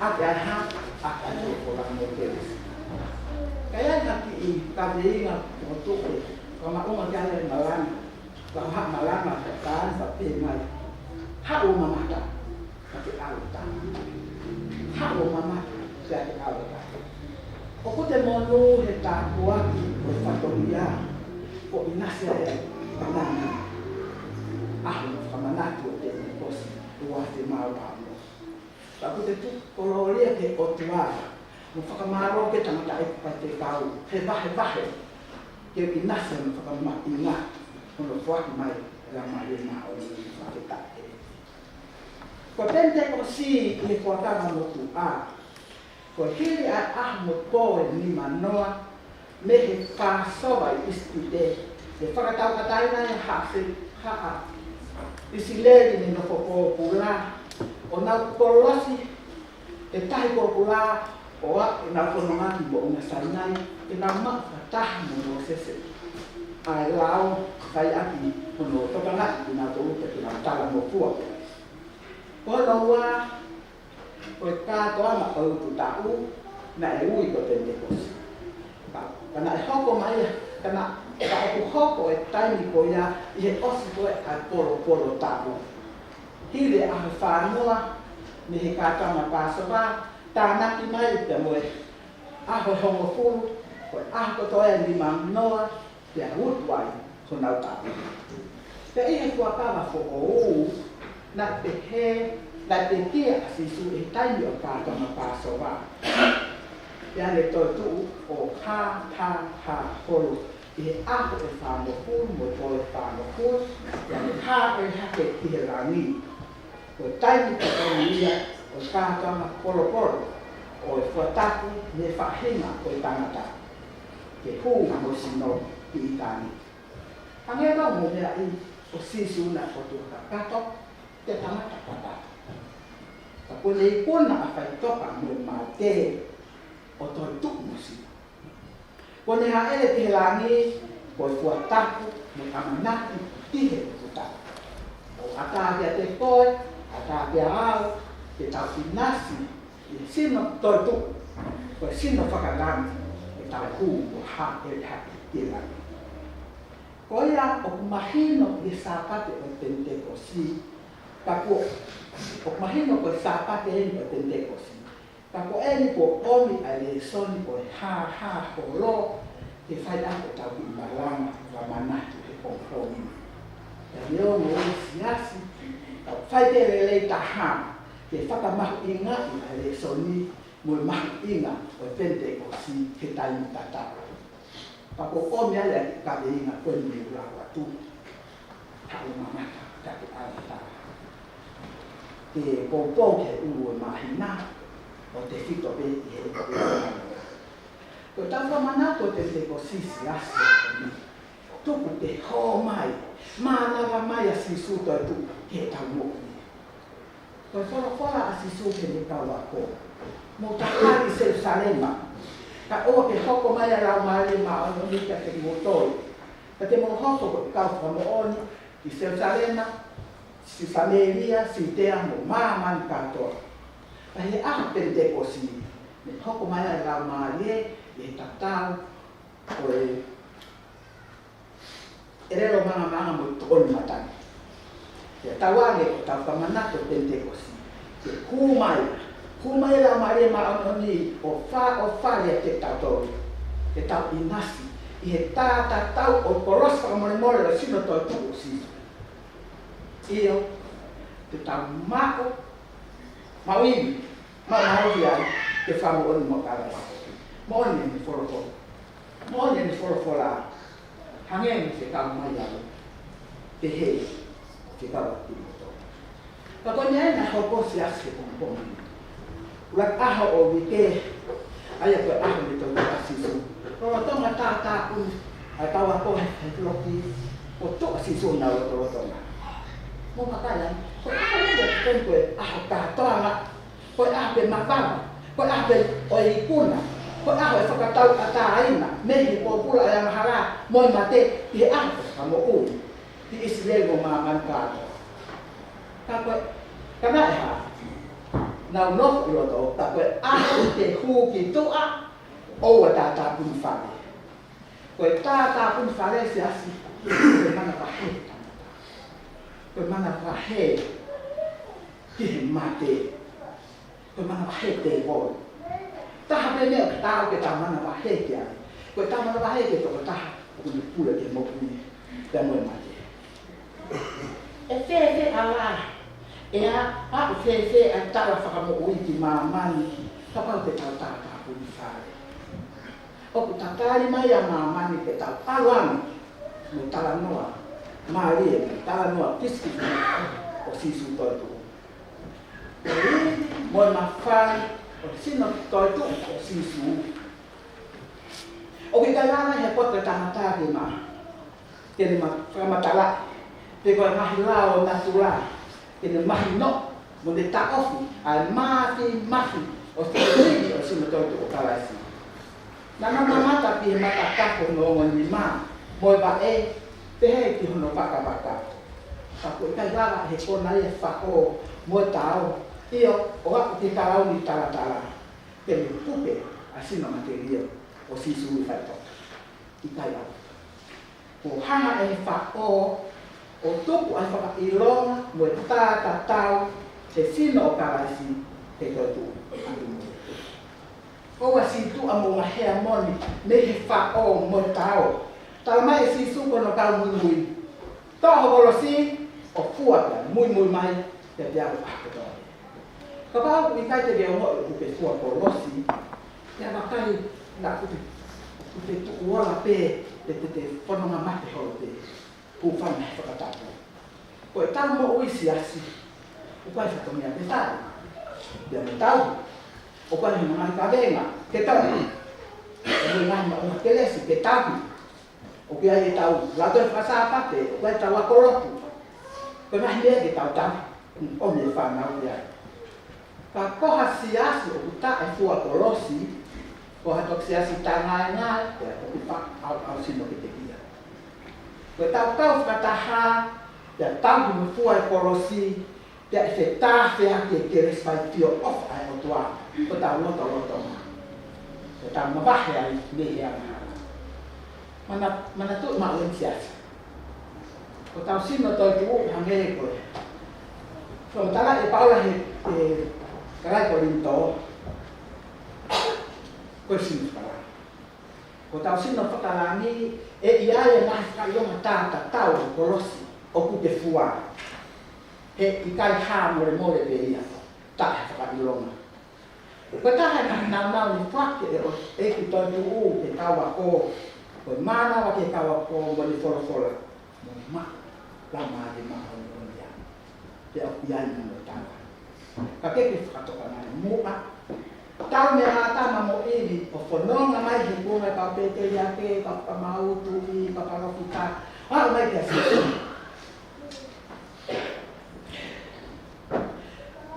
ʻA ke ai ha, ʻa ke ai folofola mo kelesi. Ka ai ha kiʻi kaveinga mo tuʻu, ka maʻunga ke ai malanga. Ka ha malanga ka ka sa pe mai. Haʻu mamata, ka te ʻalu ta. Haʻu mamata, ka te ʻalu ta. ʻOku te monū he tāpuaki ʻo e fatongia, ko ʻinasi ai ʻa e nana. ʻAho fakamanatu ʻo Penitekosi, ua afe mā ono. Ka ʻoku te tuku kolōlia ki he ʻOtua, mo fakamālō ki he tangataʻeiki faifekau, he vahevahe, ke ʻinasi mo fakamaʻunga, hono foaki mai, Laumālie Māʻoniʻoni fakafetaʻi. Ko e Penitekosi ʻi he Fuakava Motuʻa, ko e hili ʻa e ʻaho mo e pō ʻe nimanoa, mei he Pāsova ʻi ʻIsipite, ʻe fakataukataina ʻe Haʻa, Haʻa ʻIsileli ne nofo pōpula, ʻo nau kolosi, ʻe tahi pōpula, ʻo aʻu ʻenau fononga ki Moʻunga Sainai, ke nau maʻu fakataha mo Mōsese. ʻA e lao, fai ʻaki hono tokangaʻi kinautolu pea ke nau talangofua. Ko hono ua, ko e kātoanga ʻo e utu taʻu, naʻe ui ko e Penitekosi. Ka, ka naʻe hoko mai, ka na, ka ʻoku hoko e taimi ko ia, ʻi he ʻosi ko ē ʻa e polopolo taʻu. Hili ʻa e fānua, mei he kātoanga Pāsova, tānaki mai pea mo e ʻaho hongofulu, ko e ʻaho kotoa ʻe nimanoa, pea utu ai honau taʻu. Pea ʻi he Fuakava Foʻou, Naʻe pehē, naʻe pekia ʻa Sīsū ʻi he taimi ʻo e kātoanga Pāsova. Pea ne toetuʻu ʻo hāhāhā holo ʻi he ʻaho ʻe fāngofulu mo e pō ʻe fāngofulu, pea ne hāʻele hake ki he langi. Ko e taimi totonu ia ʻo e kātoanga polopolo ʻo e fuatapu mei he faʻahinga ʻo e tangata, ke hū mo sino ki ʻitāniti. Hangē ko e meʻa ʻi ʻo Sīsū naʻe fotu kakato ke tangata kakato. Ka kuo ne ikuna ʻa e faʻitoka mo e mate ʻo toetuʻu mo sino. Kuo ne hāʻele ki he langi, ko e fuatapu mo e ʻamanaki ki he fuatapu. ʻO ʻatā kiate koe, ʻatā kiate au, ke tau ʻinasi ʻi he sino toetuʻu, ko e sino fakalangi, ke tau hū ʻo hāʻele hake ki he langi. Ko ia ʻoku mahino ʻi he Sāpate ʻo e Penitekosi, ka kuo, ʻoku mahino ko e Sāpate eni ʻo e Penitekosi. Ka ko eni kuo ʻomi ʻa e lēsoni ʻo e hāhā holo ke fai ʻaki ʻetau kiʻi malanga ʻo e ʻamanaki he pongipongi ni. Pea neongo e siasi, ka fai ke lelei taha ke fakamahuʻingaʻi ʻa e lēsoni mo e mahuʻinga ʻo e Penitekosi he taimi tatau. Ka ko e meʻa ia ʻi he kaveinga ko eni ʻoku ou lau atu. Haʻu mamata, ka ke ala tā. Ke poupou ki he ʻulu ʻo e māhina, ʻo tefito pē ʻi he ʻulu ʻo e māhina. Ko ʻetau fakamanatu ʻo e Penitekosi siasi ni. Tuku ke hō mai, mānava mai ʻa Sīsū toetuʻu ki heʻetau moʻui. Ko e folofola ʻa Sīsū ki heʻene kau ako: Mou tafali ʻi Selūsalema, kae ʻoua ke hoko mai ʻa e Laumālie Māʻoniʻoni kiate kimoutolu. Ka te mou hoko ko e kau fakamoʻoni ʻi Selūsalema, ʻi Samēlia, ʻi Siutea mo māmani kātoa. Ka ʻi he ʻaho Penitekosi, ne hoko mai ʻa e Laumālie ʻi he tatau ʻo e ʻelelo maʻamaʻa mo e tokoni matangi. Ke tau ʻai ko ʻetau fakamanatu Penitekosi. Ke hū mai, hū mai ʻa e Laumālie Māʻoniʻoni ʻo fā, ʻo fale ʻiate kitautolu. Ke tau ʻinasi ʻi he tā tatau ʻo e kolosi fakamolemole ʻo e sino toetuʻu ʻo Sīsū. ʻIo, ke tau maʻu, maʻu ivi, maʻu maʻu ai, ke fakamoʻoni mo Kalaisi. Moʻoni ʻene folofola. Moʻoni ʻene folofola. Hangē ni fekau mai au. Pehē, fekau atu mo tō. Ka ko e meʻa ena hoko siasi he pongipongi. ʻUluaki ʻaho ʻo e uike, ʻa ia ko e ʻaho ne toetuʻu ai ʻa Sīsū. Lolotonga tātāpuni ʻa e kau ako he, he loki, ʻo tuʻu ʻa Sīsū ʻo nau lotolotonga. Mou vakai ai, ko e ʻaho ena ko e ʻaho kātoanga, ko e ʻaho pē mapava, ko e ʻaho pē ʻo e ikuna, ko e ʻaho ʻe fakatauʻatāina mei he pōpula ʻo e angahala mo e mate, ki he ʻaho ʻo e fakamoʻui ki ʻIsileli mo māmani kātoa. Ka ko e, ka naʻe hā, nau nofo ʻi loto, ka ko e ʻaho ke hū ki tuʻa, ʻoua tātāpuni fale. Ko e tātāpuni fale siasi, ko e manavahē. Ko e manavahē ki he mate. Ko e manavahē tēvolo. Taha pē meʻa ʻoku taau ke tau manavahē ki ai. Ko ʻetau manavahē ki he tokotaha ʻoku ne pule ki he moʻui pea mo e mate. ʻE fēfē ʻa e ala, ʻe aʻu fēfē ʻa e tala fakamoʻui ki māmani, kapau te tau tātāpuni fale. ʻOku tatali mai ʻa māmani ke tau ʻalu ange mo e talanoa mālie, mo e talanoa kitekite ʻo Sīsū toetuʻu. Ko e ivi mo e mafai ʻo e sino toetuʻu ʻo Sīsū. ʻOku ʻikai lava he poto ʻo e tangata ke ma, ke ne ma fakamatalaʻi, pe ko e ngaahi lao natula, ke ne mahino mo ne taʻofi ʻa e māfimafi ʻo e ivi ʻo e sino toetuʻu ʻo Kalaisi. Naʻa nau mamata ki he matakafo ʻo hono ongo nima mo e vaʻe, pehē ki hono vakavaka. Ka ʻoku ʻikai lava he kona ia e faʻo mo e tao, ʻio, ʻo aʻu ki he kalauni talatala, ke ne puke ʻa e sino matelio ʻo Sīsū ʻi faʻitoka. ʻIkai lava. Kuo hanga ʻe he faʻo ʻo tuku ʻa e fakaʻilonga mo e tā tatau he sino ʻo Kalaisi he toetuʻu atu mo. ʻOua sītuʻa mo ngaahi hea moni mei he faʻo mo e tao. Tala mai ʻe Sīsū ki hono kau muimui: Toʻo ho kolosi ʻo fua pea muimui mai Te te au a kotoa. Kapau ʻoku ʻikai te ke ongoʻi ʻoku ke fua kolosi, te vakai naʻa ʻoku te, ʻoku te tuʻu ola pē, te te te fononga mate holo pē. Kuo fana he fakatapu. Ko e tau moʻui siasi, ʻoku ʻikai fatongia ke fai. Pea mo tau, ʻoku ʻikai he ngaahi kavenga ke tau. ʻOku ʻikai ngaahi maʻunga kelesi ke tau. ʻOku ʻi ai e tau lautohi fakasāpate, ʻoku ʻi ai e tau ako lotu. Ko e ngaahi meʻa ke tau tau, ʻomi e fānau ki ai. Ka ko ha siasi ʻoku taʻe fua kolosi, ko ha toki siasi tangaengae, pea ʻoku fa-, au, au sino ke te kia. Ko e tau kau fakataha, pea tau mo fua e kolosi, pea ʻe fetāfeaki e kelesi faitio ʻofa ʻa e ʻOtua, ko e tau lotoloto. Ko e tau mavahe ai mei he angahala. Mana, manatuʻi maʻu e siasi. Ko e tau sino toetuʻu hangē ko e. Ko e tala ʻe Paula he, he kalai Kolinitō. Ko e sino fakalangi. Ko e tau sino fakalangi, ʻe ʻi ai e ngaahi fakaʻilonga tātatau ʻo e kolosi ʻoku ke fua. He ʻikai ha molemole pē ia, taʻe fakaʻilonga. Ko e taha e ngaahi nāunau ne foaki ʻe he ʻEiki toetuʻu ki he kau ako, ko e mānava ki he kau ako mo ʻene folofola, mo maʻu Laumālie Māʻoniʻoni ia. Pea ʻoku ʻi ai mo e tala. Ka ke ke fakatokangaʻi muʻa. Tau mei ʻĀtama mo ʻIvi ʻo fononga mai he kuonga e kau pēteliake, kau fakamāutu, ʻi kau palōfita. Aʻu mai kia Sīsū.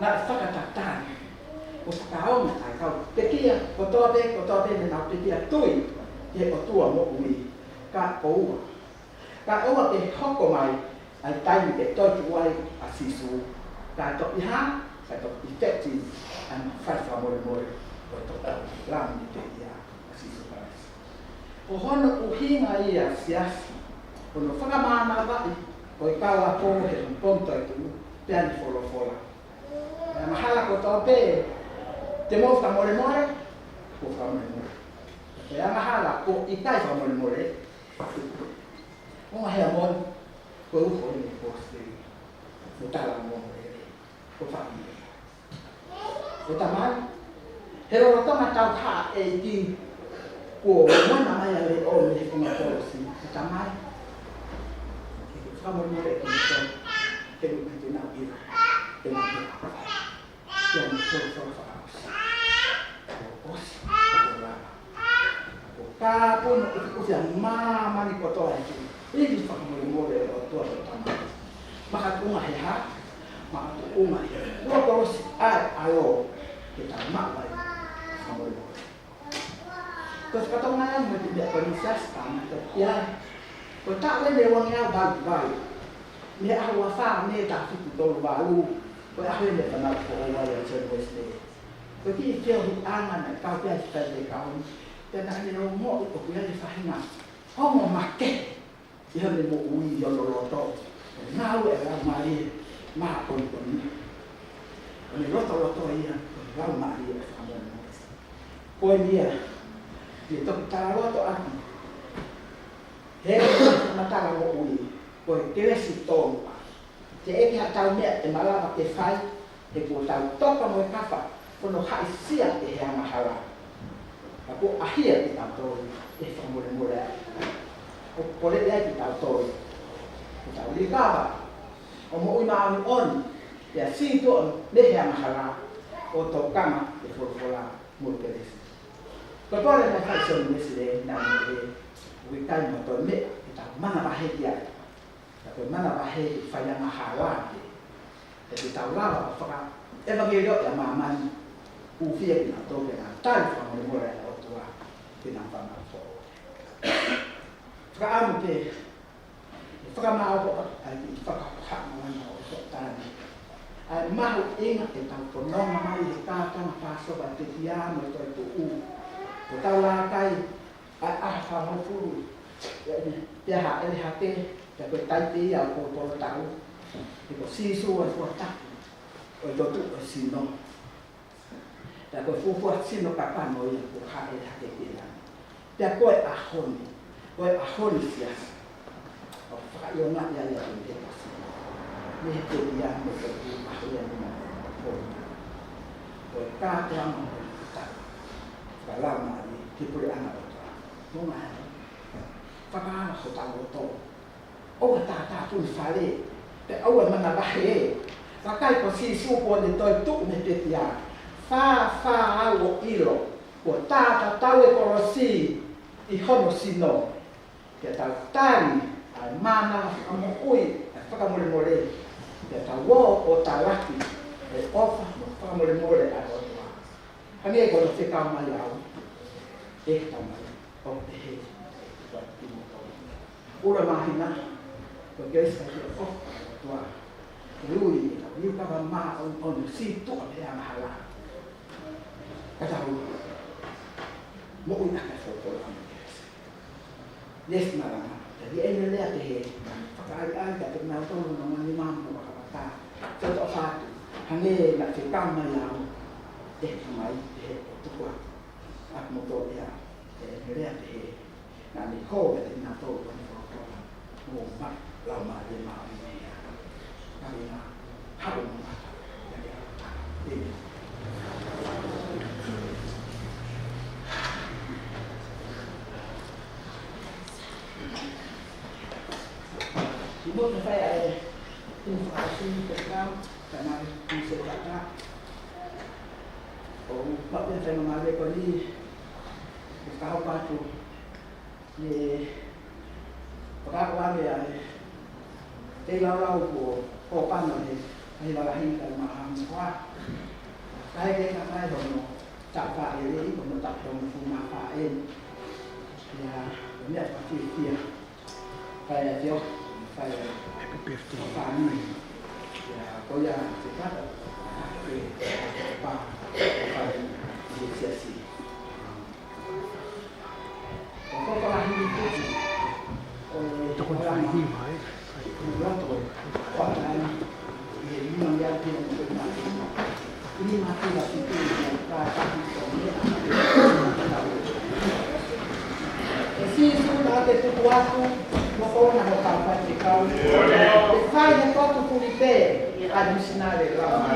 Naʻe fakatatali ʻo fakaongo ʻa e kau pekia, kotoa pē, kotoa pē, naʻa nau pekia tui ki he ʻOtua moʻui. Kae ʻoua. Kae ʻoua ke hoko mai ʻa e taimi ke toetuʻu ai ʻa Sīsū. Kae toki hā, kae toki effective ʻa e mafai fakamolemole ʻo e toʻu lamini pekia ʻa Sīsū Kalaisi. Ko hono ʻuhinga ia siasi, ko hono fakamānavaʻi ʻo e kau ako he pongipongi toetuʻu, pea ʻene folofola. Pea mahalo ko tō pē, te mou fakamolemole, ko fakamolemole. Pea mahalo ko ʻikai fakamolemole, ko ngā hea moni, ko uho ʻene kōsipeli, ko tala molemole, ko fakamolemole. ʻE Tamai, he lolotonga tau haʻa ʻeiki, kuo mana mai ʻa e leʻo mei he funga kolosi. ʻE Tamai, ke ke fakamolemole ki he tau, ke ke ke nau ʻilo, ke nau ʻilo. Ke nau ʻilo fakaʻosi. ʻOsi, ʻo lava. Ko ka pono ʻufiʻufi ʻa māmani kotoa ʻEiki. ʻEiki fakamolemole ʻOtua ʻo Tamai. Makatuʻunga he hā, makatuʻunga he ua kolosi ʻa e ʻAlo ke tau maʻu ai fakamolemole. Ko e fakatonga ia mo e meʻa ko e siasi ka mata ki ai. Ko e taʻu eni ʻe uangeau valu valu. Mei he ʻaho ua fā mei he taha fitu tolu valu. Ko e ʻaho eni ʻe fanau ko ʻo wai ʻa John Wesley. Ko e kiʻi feohiʻanga naʻe kau ki ai e faifekau ni. Pea naʻa ne ongoʻi ʻoku ʻi ai e faʻahinga ongo makehe ʻi hono moʻui ʻi hono loto. Ngāue ʻa e Laumālie Māʻoniʻoni. ʻO ne lotoloto ia, ko e Laumālie ʻo e fakamolemole. Ko ia, ʻi he toki talaloto atu. He matala moʻui, ko e kelesi tonu. Teʻeki ha tau meʻa ʻe malava ke fai, he kuo tau toka mo e kafa, ko hono haʻisia ʻe he angahala. Ka kuo ʻahia kitautolu ʻe he fakamolemole ʻa e ʻEiki. ʻOku poleʻi ai kitautolu ke tau likava, ʻo moʻui māʻoniʻoni, pea sītuʻa mei he angahala, ʻo tokanga ki he folofola mo e kelesi. Ko e pole naʻe fai ʻe Sione Uēsilī naʻa ne pehē, ʻoku ʻikai mo ha toe meʻa ke tau manavahē ki ai. Ka ko e manavahē ke fai angahala pē. He te tau lava ʻo fakaʻevangeliō ʻa māmani, hūfia kinautolu ke nau tali fakamolemole ʻa e ʻOtua, ke nau fānau foʻou. Fakaʻamu ke, ke fakamaʻopoʻopo ʻa e kiʻi fakahohaʻa moana ʻo e toketā ni. ʻA e mahuʻinga ʻetau fononga mai he kākanga Pāsova, pekia mo e toetuʻu. Ko ʻetau lākai, ʻa e ʻaho fāngofulu, pea ʻi ai, pea hāʻele hake, pea ko e taipe ia ʻo e polopolo tau, he ko Sīsū ʻa e fua taki ʻo e toetuʻu ʻo e sino. Pea ko e fuofua sino kakano ia kuo hāʻele hake ki langi. Pea ko e ʻaho ni, ko e ʻaho ni siasi, ʻoku fakaʻilongaʻi ai ʻa e ʻEiki ko Sīsū. ʻi he pekia mo e pekia ʻa e ʻEiki mo e kātoanga ʻo e tangata. Fakalaumālie ki he puleʻanga ʻo e ʻOtua. Mo ngā fakaanga hotau loto. ʻOua tātāpuni fale, pea ʻoua manavahē. Vakai ko Sīsū kuo ne toe tuʻu mei he pekia. Fā, fā au ʻo ʻilo, kuo tā tatau e kolosi ʻi hono sino. Pea tau tali ʻa e mānava fakamoʻui, ʻa e fakamolemole. Pea tau ō ʻo talaki e ʻofa mo e fakamolemole ʻa e ʻOtua. Hangē ko hono fekau mai au, ʻe Tamai, ʻoku pehē ʻa kimoutolu. ʻUluaki māhina, ko e kelesi ʻa e ʻofa ʻa e ʻOtua, ʻe ui ʻe tau liukava māʻoniʻoni, sītuʻa pea angahala. Ka tau moʻui ʻaki e folofola ʻa e kelesi. Yes, malanga. Tali ʻene lea pehē, fakaʻaiʻai kiate kinautolu ʻoku nau ngani mamu mo vakavaka. Tau toʻo atu, hangē naʻe fekau mai au, ʻe Tamai, pehē ʻe ʻOtua ʻa kimoutolu ia, ʻene lea pehē, naʻa ne hō kiate kinautolu ʻa e folofola, mo ma, Laumālie Māʻoniʻoni ia. Kaveinga, haʻu mo mata. ʻĒmeni. Kimuʻa ke fai ʻa e tunu fakaʻosi, pea kau, ka mai, tunu se kata. ʻOku ou maʻu pē faingamālie ko eni, ke fakahoko atu ʻa e fakaakoʻanga ʻa e feilaulau ko Pōpano he, he lalahi ka ma ha mo hoa. Kae kehe ka mai hono taʻu fā ʻe lelei, hono taʻu tolungofulu mā fā eni. Ia, ko e meʻa fakafiefia. Fai ʻa e teo, fai ʻa e Happy birthday. Fāmili. Ia, ko ia, se kata, ake, pa, fai, ʻi he siasi. Toko ni fai hima, ē? ʻE Sīsū naʻa ke tuku atu, mo kona ho kau faifekau. ʻE fai he potu fulipē, ʻa e misinale lama.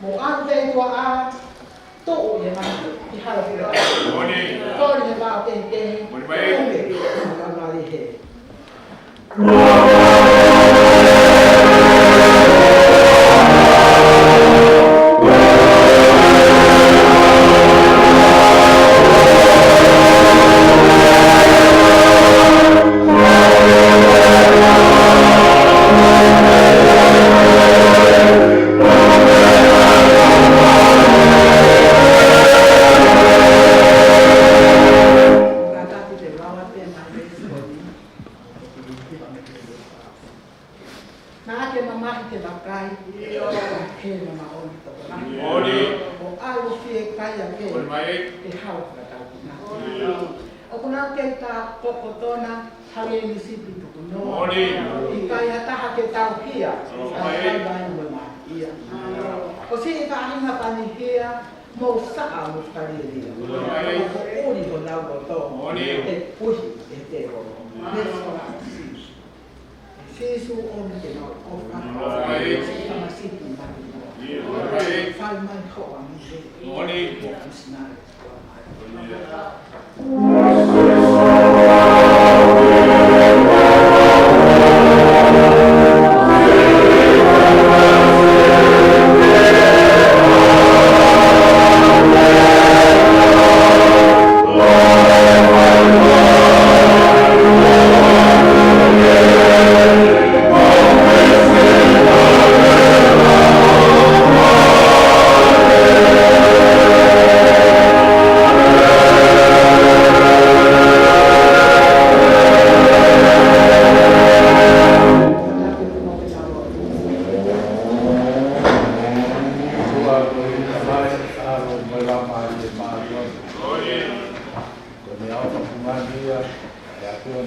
Mo ʻalu pē tuaʻa, toʻo ia mai, ʻi hala fila. Moʻoni. Koli he vao kehekehe. Moʻoni mai. Ume, ume, ume, ume. Naʻa ke mamahi ke vakai, he mamahi ʻo e tokolahi. Moʻoni. ʻO ʻalu fiekaia ke, moʻoni mai, ke hala fakataukena. ʻOku nau kei tā kokotona, hangē ni sipi tukunoa. Moʻoni. ʻIkai ha taha ke tauhi ia, moʻoni, ʻa e fai mai mo e maʻia. Ko siʻi faʻahinga pani hia, mou saʻa mo fakalielia. Moʻoni mai. Ko ʻuli honau loto, moʻoni, ʻe puhi ʻe he tēvolo. Moʻoni. Yes, Lord. Sīsū ʻomi ke mau ʻofa. Moʻoni. Tamasiʻi mate noa. Moʻoni. Fai mai hoʻo ʻamanaki. Moʻoni. Misinale.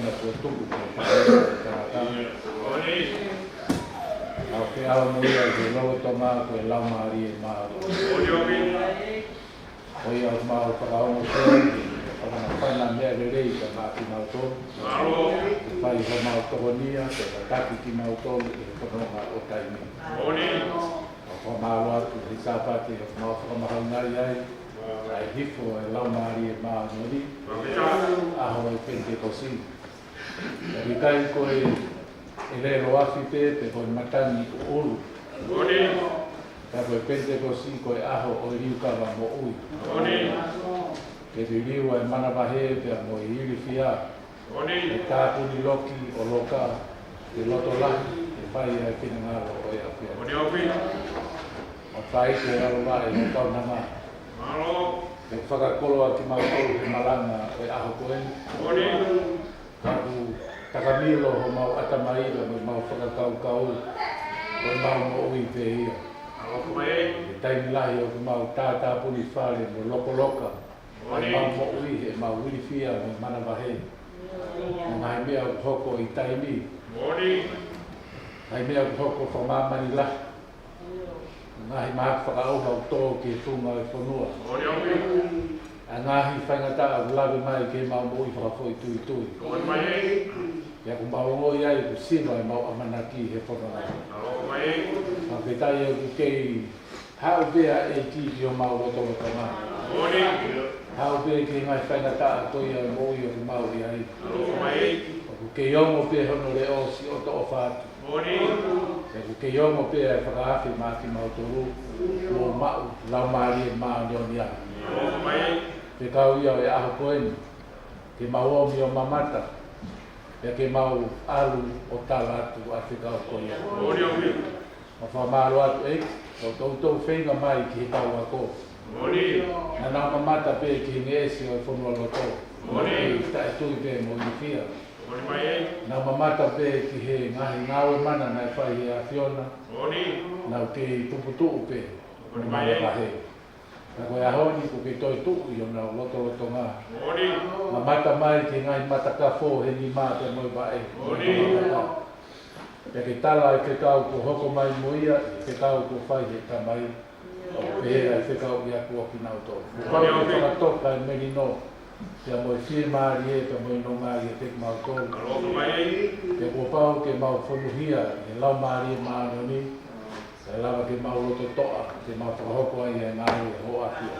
ʻa e kuo tuku ko e faʻahinga ʻo e tangata. ʻOku ʻi ai mo ia ʻi he lolotonga ko e Laumālie Māʻoniʻoni. Ko ia ʻoku mau fakaongo ki ai, ʻoku mau fana meʻa lelei ka maʻa kimautolu. Ke fai homau tokonia, ke tataki kimautolu ʻi he fononga ʻo taimi. ʻOku mau ʻalu atu he Sāpate ʻoku mau fakamahuʻingaʻia ai ʻa e hifo ʻa e Laumālie Māʻoniʻoni, ʻaho ʻo e Penitekosi. Ka ʻikai ko e ʻelelo afi pē, pe ko e matangi ʻuʻulu. Ka ko e Penitekosi ko e ʻaho ʻo e liukava moʻui. Ke liliu ʻa e manavahē pea mo e ilifia. Ke tāpuni loki ʻo loka, ke loto lahi, ke fai ʻa e finangalo ʻo e ʻAfiona. ʻOku fai ke ʻalu mai ʻa e kaunanga. Ke fakakoloa kimautolu he malanga ʻo e ʻaho ko eni. Ka ʻoku takamilo homau ʻatamai pea mo ʻemau fakakaukau, ko ʻemau moʻui pē ia. He taimi lahi ʻoku mau tātāpuni fale mo lokoloka ʻa ʻemau moʻui, heʻemau ilifia mo e manavahē. Mo e ngaahi meʻa ʻoku hoko ʻi taimi. Ngaahi meʻa ʻoku hoko fakamāmani lahi. Ngaahi mahaki fakaʻauha ʻoku tō ki he funga ʻo e fonua. ʻA e ngaahi faingataʻa ʻoku lave mai ki heʻemau moʻui fakafoʻituitui. Pea ʻoku mau ongoʻi ai ʻoku siva ʻemau ʻamanaki he fononga. Fakafetaʻi ʻoku kei haʻu pē ʻa e ʻEiki ki homau lotolotonga. Haʻu pē ki he ngaahi faingataʻa ko ia ʻo e moʻui ʻoku mau ʻi ai. ʻOku kei ongo pē hono leʻo siʻotoʻofa atu. Pea ʻoku kei ongo pē ʻa e fakaafe maʻa kimautolu, mou maʻu Laumālie Māʻoniʻoni. Fekau ia ʻo e ʻaho ko eni, ke mau omi ʻo mamata, pea ke mau ʻalu ʻo tala atu ʻa e fekau ko ia. Mau fakamālō atu ʻEiki, ko toutou feinga mai ki he kau ako. Naʻa nau mamata pē ki he ngeʻesi ʻo e fonualoto. Taʻetui pē mo ilifia. Naʻa nau mamata pē ki he ngaahi ngāue mana naʻe fai ʻe he ʻAfiona. Naʻa nau kei puputuʻu pē. Ka ko e ʻaho ni kuo ke toe tuʻu ʻi honau lotolotonga. Mamata mai ki he ngaahi matakafo he nima pea mo e vaʻe. Pea ke tala ʻa e fekau kuo hoko mai mo ia, ʻa e fekau kuo fai ʻe he Tamai. ʻO pehē ʻa e fekau ʻiate kinautolu. Kuo pau ke fakatoka ʻa e melino, pea mo e fiemālie, pea mo e nonga ʻiate kimautolu. Pea kuo pau ke mau fonuhia ʻi he Laumālie Māʻoniʻoni. Kae lava ke mau loto toʻa, ke mau fakahoko ai ʻa e ngāue ʻa hoʻo ʻAfio.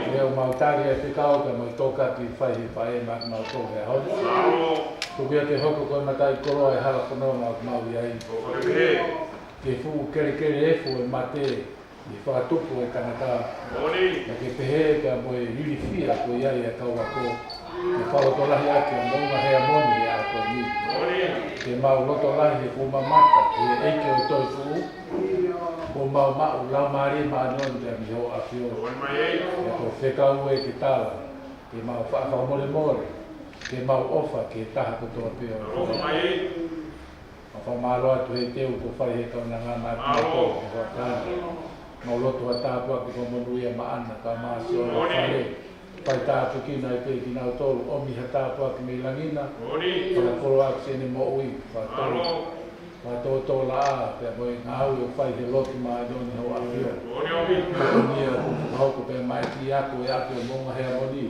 Pea ʻoku mau tali ʻa e fekau, pea mo e tokoni fai ʻe he faʻē maʻa kimautolu he ʻaho ni. Tuku ia ke hoko ko e mataʻikoloa ʻo e hala fononga ʻoku mau ʻi ai. Ke fuʻu kelekele efu ʻo e mate, ʻi he fakatupu ʻo e tangata. Pea ke pehē pea mo e ilifia ko ia ʻa e kau ako. Ke fakalotolahi ʻaki ʻa e moʻunga heamoni ʻi he ʻaho ni. Ke mau loto lahi he kuo mamata ki he ʻEiki ʻo e toetuʻu. Kuo mau maʻu Laumālie Māʻoniʻoni pea mei hoʻo ʻAfio. Pea ko e fekau ē ke tala, ke mau faʻa fakamolemole, ke mau ʻofa ki he taha kotoa pē ʻo e fāmili. Mau fakamālō atu he teu kuo fai ʻe he kaunanga maʻa kimautolu he hoʻatā ni. Mau lotu ha tāpuaki fakamonūʻia maʻana kae ʻumaʻā siʻono fale. Fai tāpuekina ai pē kinautolu, ʻomi ha tāpuaki mei langi na. Fakakoloa ʻaki siʻene moʻui, fakatō, fakatōtōlaʻā, pea mo e ngāue ʻoku fai he lotu māʻoniʻoni ʻa hoʻo ʻAfio. Fatongia kuo fakahoko pea mo e kiʻi ako ʻa e ʻapi ʻo e moʻunga heamoni.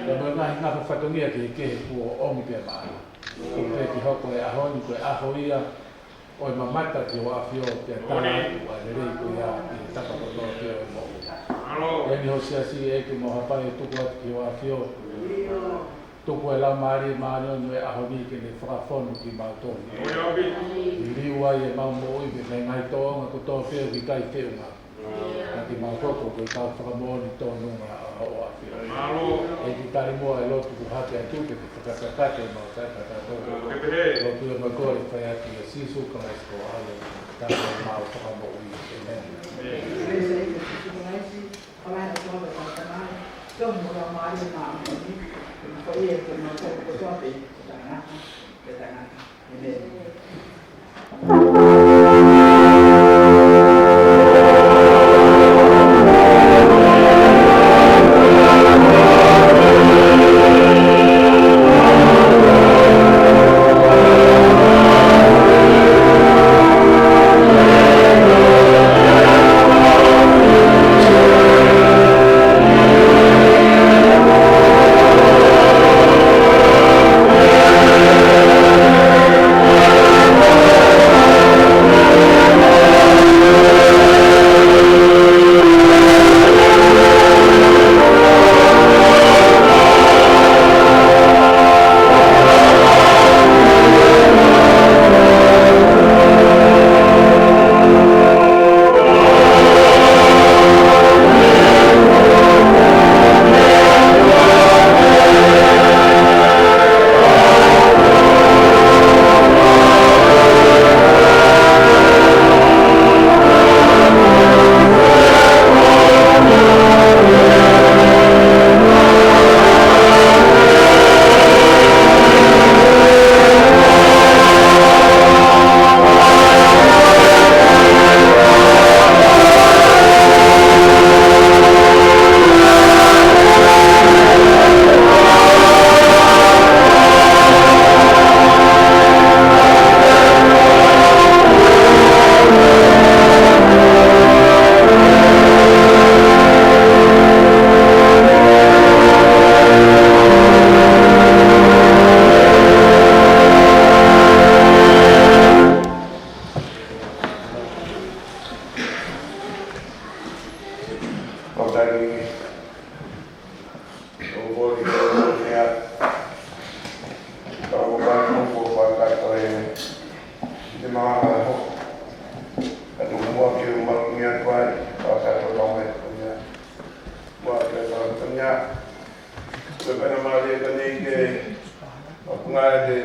Pea mo e ngaahi ngafa fatongia kehekehe kuo ʻomi pea maʻana. Kuo pau ke hoko e ʻaho ni ko e ʻaho ia ʻo e mamata ki hoʻo ʻAfio pea tala atu ʻa e lelei ko ia ʻi he tapa kotoa pē ʻo e moʻui. Ko eni ho siasi ʻEiki, mau hapai ʻo tuku atu ki hoʻo ʻAfio. Tuku e Laumālie Māʻoniʻoni ʻo e ʻaho ni ke ne fakafonu kimautolu. Liliu ai ʻemau moʻui mei he ngaahi tōʻonga kotoa pē ʻoku ʻikai feʻunga. Ka ke mau hoko ko e kau fakamoʻoni tōnunga ʻa hoʻo ʻAfio. ʻEiki, tali muʻa e lotu kuo hake atu ke ke fakatakate ʻemau taʻataʻa. Lotu ē mo e kole fai atu ʻia Sīsū Kalaisi ko ho ʻAlo, tangata mo ʻemau Fakamoʻui. ʻĒmeni.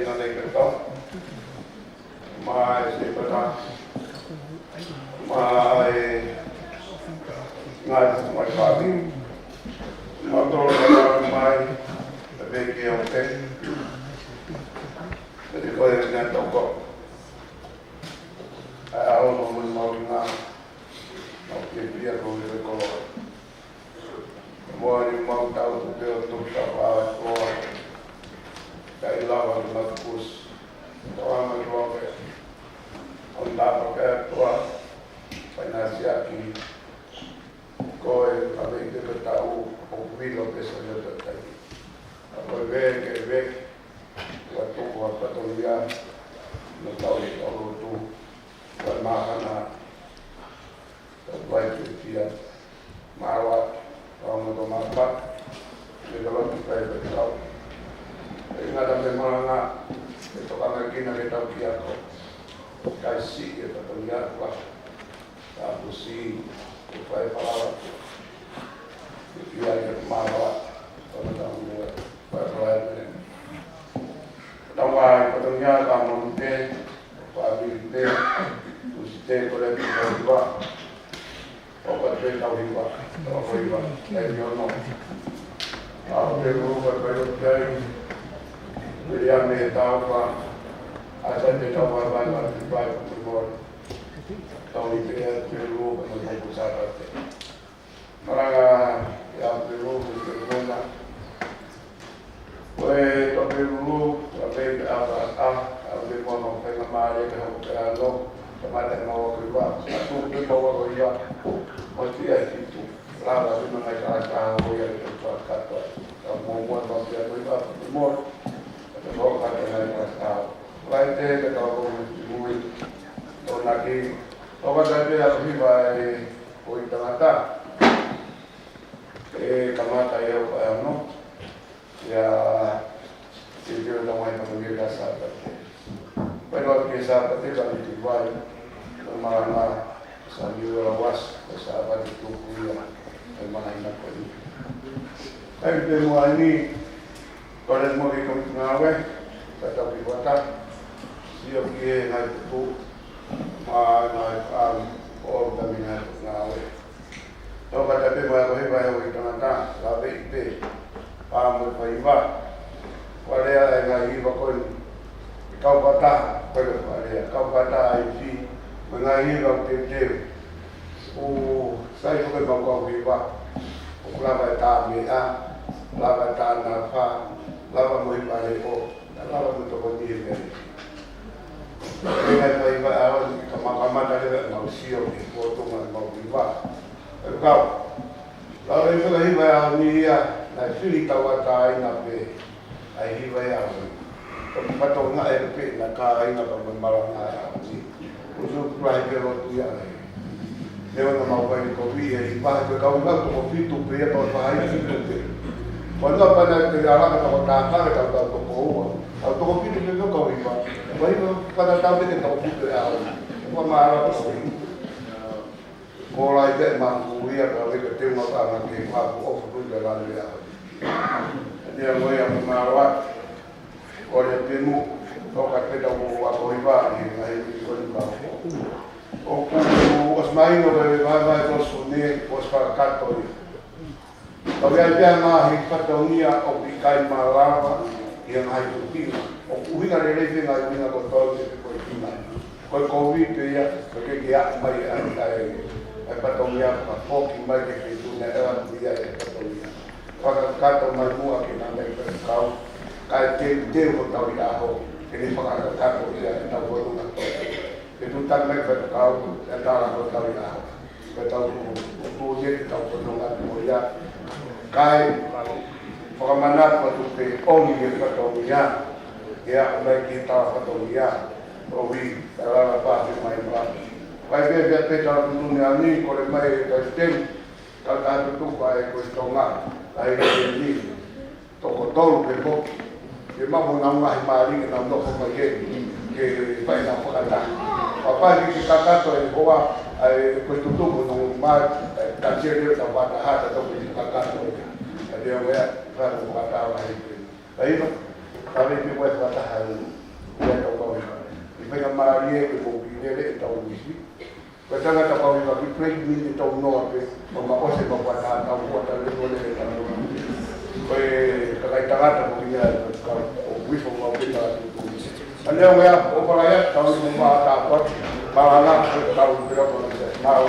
Nana i kata. Mai se kata. Mai. Ngai mai fāmili. Mālō e kata mai. Te peke o te. Te koe ngai toko. ʻA e ʻaho no mui mau ngā. Mau ke pia ko le koloa. Moani mau tau tu peo tu sa pa koa. Kai lava ke matukus. Toa ma toa pe. On tapa ke toa. Paina siaki. Ko e ka vei te pe tau. O kuilo pe sa le pe tai. A ko e ve ke ve. Ua tuku a patolia. No tau i tau tu. Ua mahana. Ka vai ke tia. Mawa, kau mo to mapa. Me kau ki kai pe kau. E ngata me malanga. E toka mai kina ke tau ki ako. Kai si e patolia kua. Ka pusi. Ke fai palawa. Ke tia ke mawa. Kau mo tau mo. Fai palawa e mene. Tau mai, patolia ka mo te. Fāmili te, usi te kole te tau hiva. Oka te tau hiva, tau hiva, e ni ono. Au te ru ka kai o kai. Miriam me tau pa. Asa te tau pa pa pa te pa te mo. Tau i te te ru ka mo te ku sa pa te. Malanga ia Pelulu, Pelulu na. Ko e tau Pelulu, ua pei pe apa, a, a pe mua mau fenga mare ke hau ke ano, ka mate mau ke ua, a tu pe mau ko ia, mo tia hitu. Lava si mangai ka sa hau ia ke tua katoa. Ka mo mua mau ke atu ia, mo, ka te mau ka te ngai ka sa hau. Lai te, ka tau ko mui, mui, tau naki, tau ka te te a hiva e, ko i tangata. E kamata e au ʻa e ono. Ia, e te o tau mai patu ke ka Sāpate. Pea loa ke Sāpate ka ni te vai. Ka malanga sa ni ua was, ka Sāpate tuku ia. E mana ina ko ni. Kai te mo ani, kore mo ke kau ngāue, ka tau ki wata. Sio ki he ngai tutu, ma ngai am, o tami ngai ngāue. Tau ka tape mai ko he vai o i tangata, la ve i pe, pa mo pa iva. Wale a e ngai iva ko ni, kau pata, ko le wale a, kau pata a i fi, ma ngai iva o te te, o sai ko ke mau kau iva, o lava e ta me a, lava e ta na fa, lava mo i pale o, lava mo toko ni e mele. E ngai pa iva a, ka ma, ka ma ta le mau sio, e ko to ma mau iva. E kau. Lau e fika hiva ia ni ia, naʻe fili tauʻatāina pē, ʻa e hiva ia. Ko e pato ngā e pē, na ka ai na ka me malanga ia. Usu kula he pelo tu ia ai. Leo na mau vai ko vi e hiva, ko kau ngā toko fitu pē ia, tau fahai fitu pē. Ko na pana te ala ka tau tākare, tau tau toko ua. Tau toko fitu pē kau hiva. Vai ko pana tau te toko fitu ia. Ko mara ko. Ko lai te maku ia ka weka te ma ka na ke maku o futu te la le a. Ni a mo ia mo maro a. Ko le te mu, ko ka te tau mo wa ko i va ni na i ko ni va. O ku o smai no ka va va ko sune, o spa kato ia. Ka vea pea ngaahi fatongia ʻoku ʻikai malava ʻi he ngaahi tuʻunga. ʻOku ʻuhinga lelei pē ngaahi ʻuhinga kotoa ʻi he ko e ʻuhinga. Ko e kovi pē ia, ko e ke ke aʻu mai ʻa e, ʻa e fatongia ka foki mai ke ke tuna e atu ia e fatongia. Fakakakato mai muʻa ke nana i faikau, kae teuteu hotau ʻaho, ke ne fakakakato ia e tau ʻaho na. Ke tuʻu tau mai faikau, e tala hotau ʻaho. Ko e tau tuʻu, tuʻu ia ke tau kono ngā tuʻu ia. Kae, fakamanatu atu pē ʻoni e fatongia. Ke aʻu mai ki he tala fatongia. ʻOi, tala la pāke mai mā. Kae pē pē pē tala tuʻu ni ani, kole mai e Palesiteni. Tau tā tuʻu pā e ko e Tonga. Kae pē ni. Toko tolu ke moki. Ke mamu nau ngaahi mālie ke nau nofo mai ke, ke fai nau fakataha. Papa ki ke kakato e hoa, ʻa e ko e tutuku nau mā, ka tia leo tau fakataha, tau ki ke kakato e. Ka leo ea, fai nau fakataha mai ke. Ka iva, Ka vei pē ko e fakataha ʻi he tau kau hiva. ʻI he faingamālie ke mou ki lele ʻetau uisi. Ko e tangata kau hiva ki plate mini tau noa pē, ʻo ma ʻosi ma fakataha tau kua tau lele ʻo lele tau noa. Ko e kakai tangata ko ia ko e kau ʻo uisi ʻo kau pē tau uisi. Anea wea, ʻo pala ia, tau ni mo ma ta kua, pala na, ko e tau pē la ko e tau.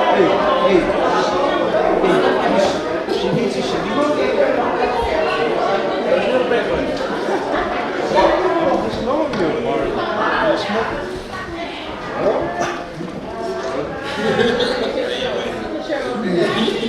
Hey, hey, hey, she needs it, she needs it. There's no bad one. There's no one here. You smoke it. Huh?